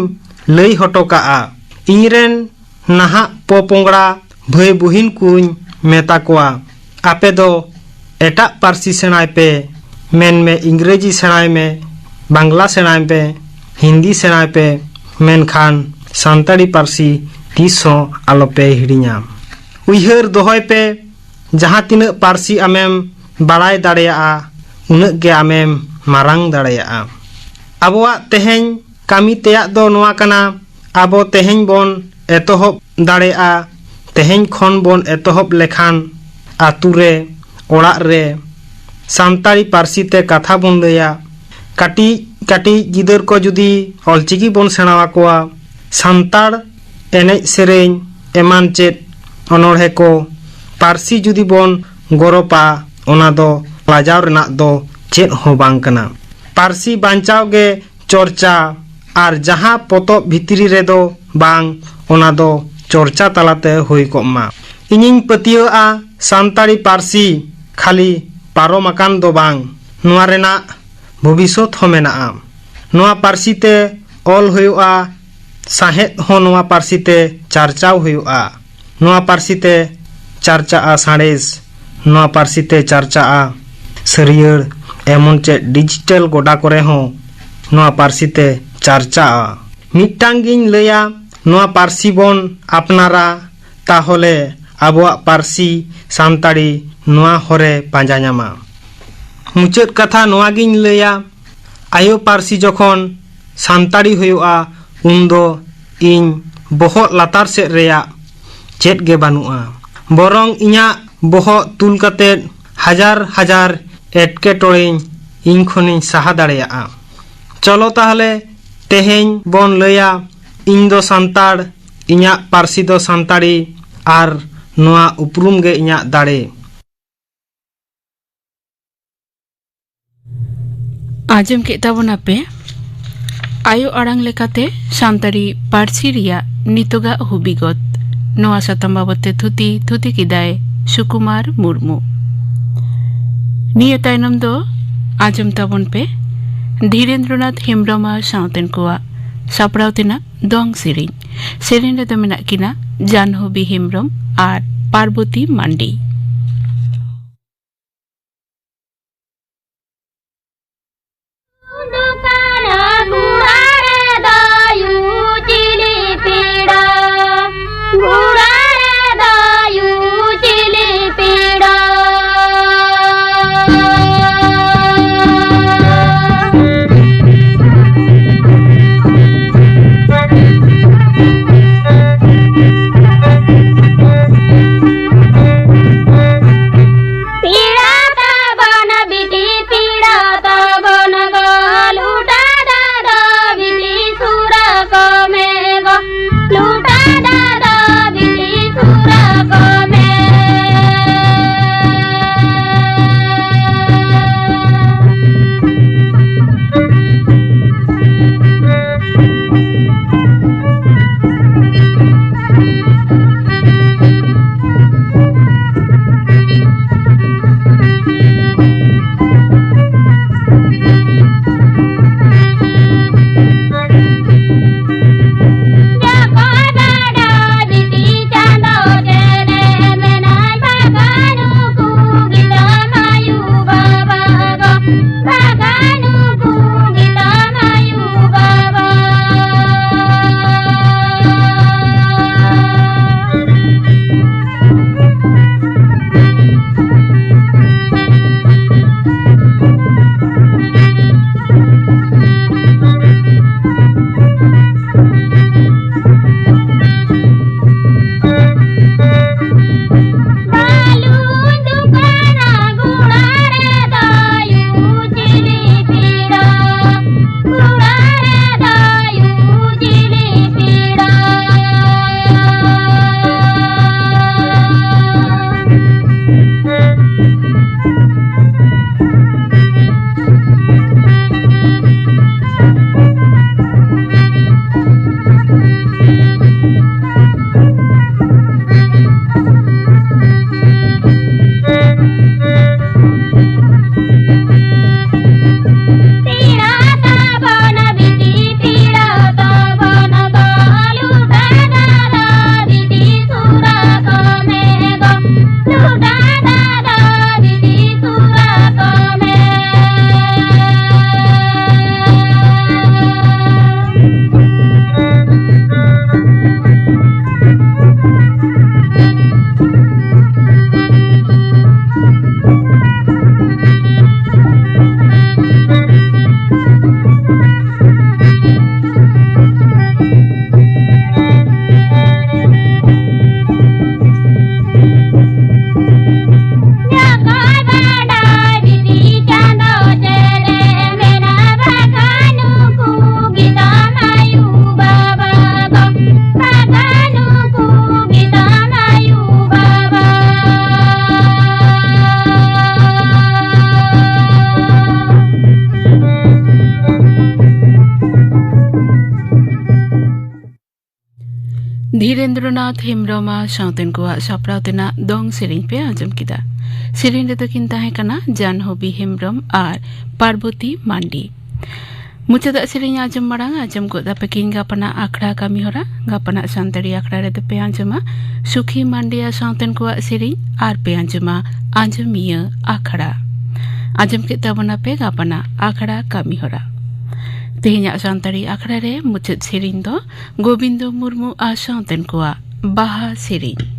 ᱞᱟᱹᱭ ᱦᱚᱴᱚ ᱠᱟᱜᱼᱟ, ᱤᱧᱨᱮᱱ ᱱᱟᱦᱟᱜ ᱯᱚᱯᱚᱝᱲᱟ ᱵᱷᱟᱹᱭ ᱵᱩᱦᱤᱱ ᱠᱚᱧ ᱢᱮᱛᱟ ᱠᱚᱣᱟ, ᱟᱯᱮ ᱫᱚ ᱮᱴᱟᱜ ᱯᱟᱹᱨᱥᱤ ᱥᱮᱬᱟᱭ ᱯᱮ, ᱢᱮᱱᱢᱮ ᱤᱝᱨᱮᱡᱤ ᱥᱮᱬᱟᱭ ᱢᱮ, ᱵᱟᱝᱞᱟ ᱥᱮᱬᱟᱭ ᱯᱮ, ᱦᱤᱱᱫᱤ ᱥᱮᱬᱟᱭ ᱯᱮ, ᱢᱮᱱᱠᱷᱟᱱ ᱥᱟᱱᱛᱟᱲᱤ ᱯᱟᱹᱨᱥᱤ ᱛᱤᱥ ᱦᱚᱸ ᱟᱞᱚᱯᱮ ᱦᱤᱲᱤᱧᱟ᱾ ᱩᱭᱦᱟᱹᱨ ᱫᱚᱦᱚᱭ ᱯᱮ, ᱡᱟᱦᱟᱸ ᱛᱤᱱᱟᱹᱜ ᱯᱟᱹᱨᱥᱤ ᱟᱢᱮᱢ ᱵᱟᱲᱟᱭ ᱫᱟᱲᱮᱭᱟᱜᱼᱟ, ᱩᱱᱟᱹᱜ ᱜᱮ ᱟᱢᱮᱢ ᱢᱟᱨᱟᱝ ᱫᱟᱲᱮᱭᱟᱜᱼᱟ᱾ ᱟᱵᱚᱣᱟᱜ ᱛᱮᱦᱮᱧ ᱠᱟᱹᱢᱤ ᱛᱮᱭᱟᱜ ᱫᱚ ᱱᱚᱣᱟ ᱠᱟᱱᱟ, ᱟᱵᱚ ᱛᱮᱦᱮᱧ ᱵᱚᱱ ᱮᱛᱚᱦᱚᱵ ᱫᱟᱲᱮᱭᱟᱜᱼᱟ, ᱛᱮᱦᱮᱧ ᱠᱷᱚᱱ ᱵᱚᱱ ᱮᱛᱚᱦᱚᱵ ᱞᱮᱠᱷᱟᱱ ᱟᱛᱳ ᱨᱮ, ᱚᱲᱟᱜ ᱨᱮ ᱥᱟᱱᱛᱟᱲᱤ ᱯᱟᱹᱨᱥᱤ ᱛᱮ ᱠᱟᱛᱷᱟ ᱵᱚᱱ ᱞᱟᱹᱭᱟ᱾ ᱠᱟᱹᱴᱤᱡ ᱠᱟᱹᱴᱤᱡ ᱜᱤᱫᱟᱹᱨ ᱠᱚ ᱡᱩᱫᱤ ᱚᱞᱪᱤᱠᱤ ᱵᱚᱱ ᱥᱮᱬᱟ ᱟᱠᱚᱣᱟ, ᱥᱟᱱᱛᱟᱲ ᱮᱱᱮᱡ ᱥᱮᱨᱮᱧ ᱮᱢᱟᱱ ᱪᱮᱫ ᱚᱱᱚᱬᱦᱮ ᱠᱚ, ᱯᱟᱹᱨᱥᱤ ᱡᱩᱫᱤ ᱵᱚᱱ ᱜᱚᱨᱚᱯᱟ, ᱚᱱᱟ ᱫᱚ ᱞᱟᱡᱟᱣ ᱨᱮᱱᱟᱜ ᱫᱚ ᱪᱮᱫ ᱦᱚᱸ ᱵᱟᱝ ᱠᱟᱱᱟ᱾ ᱯᱟᱹᱨᱥᱤ ᱵᱟᱧᱪᱟᱣ ᱜᱮ ᱪᱚᱨᱪᱟ, ᱟᱨ ᱡᱟᱦᱟᱸ ᱯᱚᱛᱚᱵ ᱵᱷᱤᱛᱨᱤ ᱨᱮᱫᱚ ᱵᱟᱝ, ᱚᱱᱟ ᱫᱚ ᱪᱚᱨᱪᱟ ᱛᱟᱞᱟᱛᱮ ᱦᱩᱭ ᱠᱚᱜ ᱢᱟ᱾ ᱤᱧᱤᱧ ᱯᱟᱹᱛᱭᱟᱹᱣᱟᱜᱼᱟ, ᱥᱟᱱᱛᱟᱲᱤ ᱯᱟᱹᱨᱥᱤ ᱠᱷᱟᱹᱞᱤ ᱯᱟᱨᱚᱢ ᱟᱠᱟᱱ ᱫᱚ ᱵᱟᱝ, ᱱᱚᱣᱟ ᱨᱮᱱᱟᱜ ᱵᱷᱚᱵᱤᱥᱥᱚᱛ ᱦᱚᱸ ᱢᱮᱱᱟᱜᱼᱟ᱾ ᱱᱚᱣᱟ ᱯᱟᱹᱨᱥᱤ ᱛᱮ ᱚᱞ ᱦᱩᱭᱩᱜᱼᱟ, ᱥᱟᱶᱦᱮᱫ ᱦᱚᱸ ᱱᱚᱣᱟ ᱯᱟᱹᱨᱥᱤ ᱛᱮ ᱪᱟᱨᱪᱟᱣ ᱦᱩᱭᱩᱜᱼᱟ᱾ ᱱᱚᱣᱟ ᱯᱟᱹᱨᱥᱤ ᱛᱮ ᱪᱟᱨᱪᱟᱜᱼᱟ ᱥᱟᱬᱮᱥ, ᱱᱚᱣᱟ ᱯᱟᱹᱨᱥᱤ ᱛᱮ ᱪᱟᱨᱪᱟᱜᱼᱟ ᱥᱟᱹᱨᱭᱟᱹᱲ, ᱮᱢᱚᱱ ᱪᱮᱫ ᱰᱤᱡᱤᱴᱟᱞ ᱜᱚᱰᱟ ᱠᱚᱨᱮ ᱦᱚᱸ ᱱᱚᱣᱟ ᱯᱟᱹᱨᱥᱤ ᱛᱮ ᱪᱟᱨᱪᱟᱜᱼᱟ᱾ ᱢᱤᱫᱴᱟᱝ ᱜᱤᱧ ᱞᱟᱹᱭᱟ, ᱱᱚᱣᱟ ᱯᱟᱹᱨᱥᱤ ᱵᱚᱱ ᱟᱯᱱᱟᱨᱟ, ᱛᱟᱦᱚᱞᱮ ᱟᱵᱚᱣᱟᱜ ᱯᱟᱹᱨᱥᱤ ᱥᱟᱱᱛᱟᱲᱤ ᱱᱚᱣᱟ ᱦᱚᱨᱮ ᱯᱟᱸᱡᱟ ᱧᱟᱢᱟ᱾ ᱢᱩᱪᱟᱹᱫ ᱠᱟᱛᱷᱟ ᱱᱚᱣᱟ ᱜᱤᱧ ᱞᱟᱹᱭᱟ, ᱟᱭᱳ ᱯᱟᱹᱨᱥᱤ ᱡᱚᱠᱷᱚᱱ ᱥᱟᱱᱛᱟᱲᱤ ᱦᱩᱭᱩᱜᱼᱟ, ᱩᱱᱫᱚ ᱤᱧ ᱵᱚᱦᱚᱜ ᱞᱟᱛᱟᱨ ᱥᱮᱫ ᱨᱮᱭᱟᱜ ᱪᱮᱫ ᱜᱮ ᱵᱟᱹᱱᱩᱜᱼᱟ᱾ ᱵᱚᱨᱚᱝ ᱤᱧᱟᱹᱜ ᱵᱚᱦᱚᱜ ᱛᱩᱞ ᱠᱟᱛᱮᱫ ᱦᱟᱡᱟᱨ ᱦᱟᱡᱟᱨ ᱮᱴᱠᱮᱴᱚᱬᱮᱧ ᱤᱧ ᱠᱷᱚᱱᱤᱧ ᱥᱟᱦᱟ ᱫᱟᱲᱮᱭᱟᱜᱼᱟ᱾ ᱪᱚᱞᱚ ᱛᱟᱦᱞᱮ ᱛᱮᱦᱮᱧ ᱵᱚᱱ ᱞᱟᱹᱭᱟ, ᱤᱧ ᱫᱚ ᱥᱟᱱᱛᱟᱲ, ᱤᱧᱟᱹᱜ ᱯᱟᱹᱨᱥᱤ ᱫᱚ ᱥᱟᱱᱛᱟᱲᱤ, ᱟᱨ ᱱᱚᱣᱟ ᱩᱯᱨᱩᱢ ᱜᱮ ᱤᱧᱟᱹᱜ ᱫᱟᱲᱮ᱾ ᱟᱸᱡᱚᱢ ᱠᱮᱫ ᱛᱟᱵᱚᱱᱟᱯᱮ ᱟᱭᱳ ᱟᱲᱟᱝ ᱞᱮᱠᱟᱛᱮ ᱥᱟᱱᱛᱟᱲᱤ ᱯᱟᱹᱨᱥᱤ ᱨᱮᱭᱟᱜ ᱱᱤᱛᱚᱜᱟᱜ ᱦᱩᱵᱤᱜᱚᱛ᱾ ᱱᱚᱣᱟ ᱥᱟᱛᱟᱢ ᱵᱟᱵᱚᱛ ᱛᱮ ᱛᱷᱩᱛᱤ, ᱛᱷᱩᱛᱤ ᱠᱮᱫᱟᱭ ᱥᱩᱠᱩᱢᱟᱨ ᱢᱩᱨᱢᱩ᱾ ᱱᱤᱭᱟᱹ ᱛᱟᱭᱱᱚᱢ ᱫᱚ ᱟᱸᱡᱚᱢ ᱛᱟᱵᱚᱱ ᱯᱮ ᱫᱷᱤᱨᱮᱱᱫᱨᱚᱱᱟᱛᱷ ᱦᱮᱢᱵᱽᱨᱚᱢ ᱟᱨ ᱥᱟᱶᱛᱮᱱ ᱠᱚᱣᱟᱜ ᱥᱟᱯᱲᱟᱣ ᱛᱮᱱᱟᱜ ᱫᱚᱝ ᱥᱮᱨᱮᱧ᱾ ᱥᱮᱨᱮᱧ ᱨᱮᱫᱚ ᱢᱮᱱᱟᱜ ᱠᱤᱱᱟ ᱡᱟᱱᱦᱚᱵᱤ ᱦᱮᱢᱵᱽᱨᱚᱢ ᱟᱨ ᱯᱟᱨᱵᱚᱛᱤ ᱢᱟᱱᱰᱤ᱾ ᱫᱚᱠᱟᱱ ᱜᱩᱲᱟ ᱨᱮ ᱫᱟᱭᱩ ᱪᱤᱞᱤ ᱯᱤᱲᱟ, ᱜᱩᱲᱟ ᱨᱮ ᱫᱟᱭᱩ ᱪᱤᱞᱤ ᱯᱤᱲᱟ᱾ ᱫᱷᱤᱨᱮᱱᱫᱨᱚᱱᱟᱛᱷ ᱦᱮᱢᱵᱽᱨᱚᱢ ᱟᱨ ᱥᱟᱶᱛᱮᱱ ᱠᱚᱣᱟᱜ ᱥᱟᱯᱲᱟᱣ ᱛᱮᱱᱟᱜ ᱫᱚᱝ ᱥᱮᱨᱮᱧ ᱯᱮ ᱟᱸᱡᱚᱢ ᱠᱮᱫᱟ᱾ ᱥᱮᱨᱮᱧ ᱨᱮᱫᱚ ᱠᱤᱱ ᱛᱟᱦᱮᱸ ᱠᱟᱱᱟ ᱡᱟᱱᱦᱚᱵᱤ ᱦᱮᱢᱵᱽᱨᱚᱢ ᱟᱨ ᱯᱟᱨᱵᱚᱛᱤ ᱢᱟᱱᱰᱤ᱾ ᱢᱩᱪᱟᱹᱫᱟᱜ ᱥᱮᱨᱮᱧ ᱟᱸᱡᱚᱢ ᱢᱟᱲᱟᱝ ᱟᱸᱡᱚᱢ ᱜᱚᱫ ᱟᱯᱮ ᱠᱤᱱ ᱜᱟᱯᱟᱱᱟᱜ ᱟᱠᱷᱲᱟ ᱠᱟᱹᱢᱤ ᱦᱚᱨᱟ᱾ ᱜᱟᱯᱟᱱᱟᱜ ᱥᱟᱱᱛᱟᱲᱤ ᱟᱠᱷᱲᱟ ᱨᱮᱫᱚ ᱯᱮ ᱟᱸᱡᱚᱢᱟ ᱥᱩᱠᱷᱤ ᱢᱟᱱᱰᱤ ᱟᱨ ᱥᱟᱶᱛᱮᱱ ᱠᱚᱣᱟᱜ ᱥᱮᱨᱮᱧ ᱟᱨ ᱯᱮ ᱟᱸᱡᱚᱢᱟ ᱟᱸᱡᱚᱢᱤᱭᱟᱹ ᱟᱠᱷᱲᱟ᱾ ᱟᱸᱡᱚᱢ ᱠᱮᱫ ᱛᱟᱵᱚᱱᱟ ᱯᱮ ᱜᱟᱯᱟᱱᱟᱜ ᱟᱠᱷᱲᱟ ᱠᱟᱹᱢᱤ ᱦᱚᱨᱟ᱾ ᱛᱮᱦᱮᱧᱟᱜ ᱥᱟᱱᱛᱟᱲᱤ ᱟᱠᱷᱲᱟ ᱨᱮ ᱢᱩᱪᱟᱹᱫ ᱥᱮᱨᱮᱧ ᱫᱚ ᱜᱳᱵᱤᱱᱫᱚ ᱢᱩᱨᱢᱩ ᱟᱨ ᱥᱟᱶᱛᱮᱱ ᱠᱚᱣᱟᱜ ᱵᱟᱦᱟ ᱥᱮᱨᱮᱧ᱾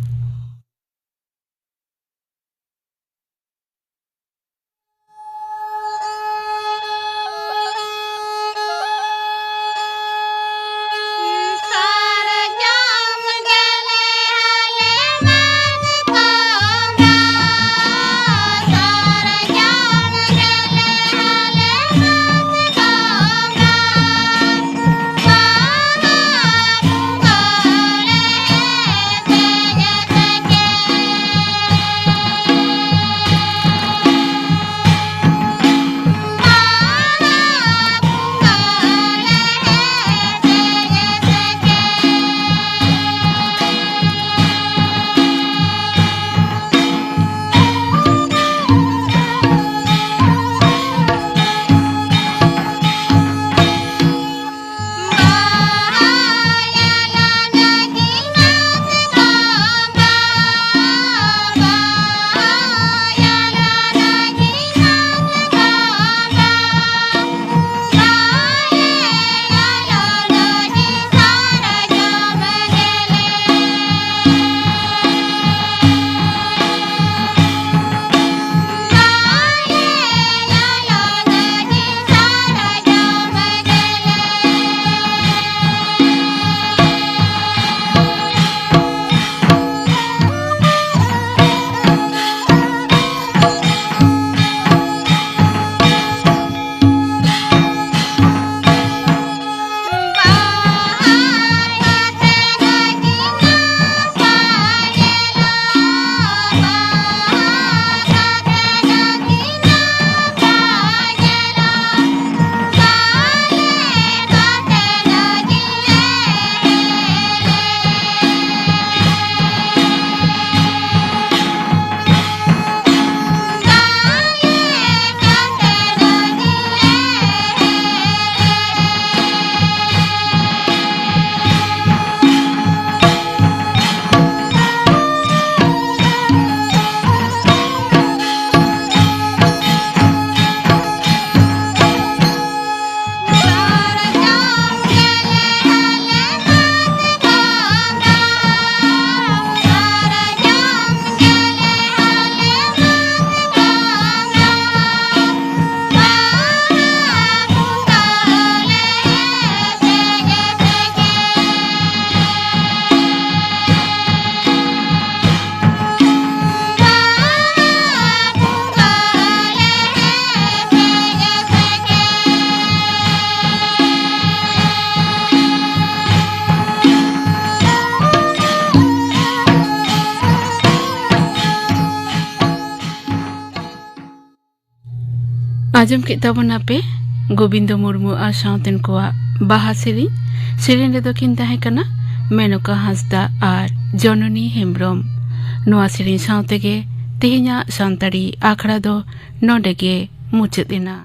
ᱟᱸᱡᱚᱢ ᱠᱮᱫ ᱛᱟᱵᱚᱱᱟᱯᱮ ᱜᱳᱵᱤᱱᱫᱚ ᱢᱩᱨᱢᱩ ᱟᱨ ᱥᱟᱶᱛᱮᱱ ᱠᱚᱣᱟᱜ ᱵᱟᱦᱟ ᱥᱮᱨᱮᱧ᱾ ᱥᱮᱨᱮᱧ ᱨᱮᱫᱚ ᱠᱤᱱ ᱛᱟᱦᱮᱸ ᱠᱟᱱᱟ ᱢᱮᱱᱚᱠᱟ ᱦᱟᱸᱥᱫᱟ ᱟᱨ ᱡᱚᱱᱚᱱᱤ ᱦᱮᱢᱵᱨᱚᱢ᱾ ᱱᱚᱣᱟ ᱥᱮᱨᱮᱧ ᱥᱟᱶ ᱛᱮᱜᱮ ᱛᱮᱦᱮᱧᱟᱜ ᱥᱟᱱᱛᱟᱲᱤ ᱟᱠᱷᱲᱟ ᱫᱚ ᱱᱚᱰᱮ ᱜᱮ ᱢᱩᱪᱟᱹᱫ ᱮᱱᱟ᱾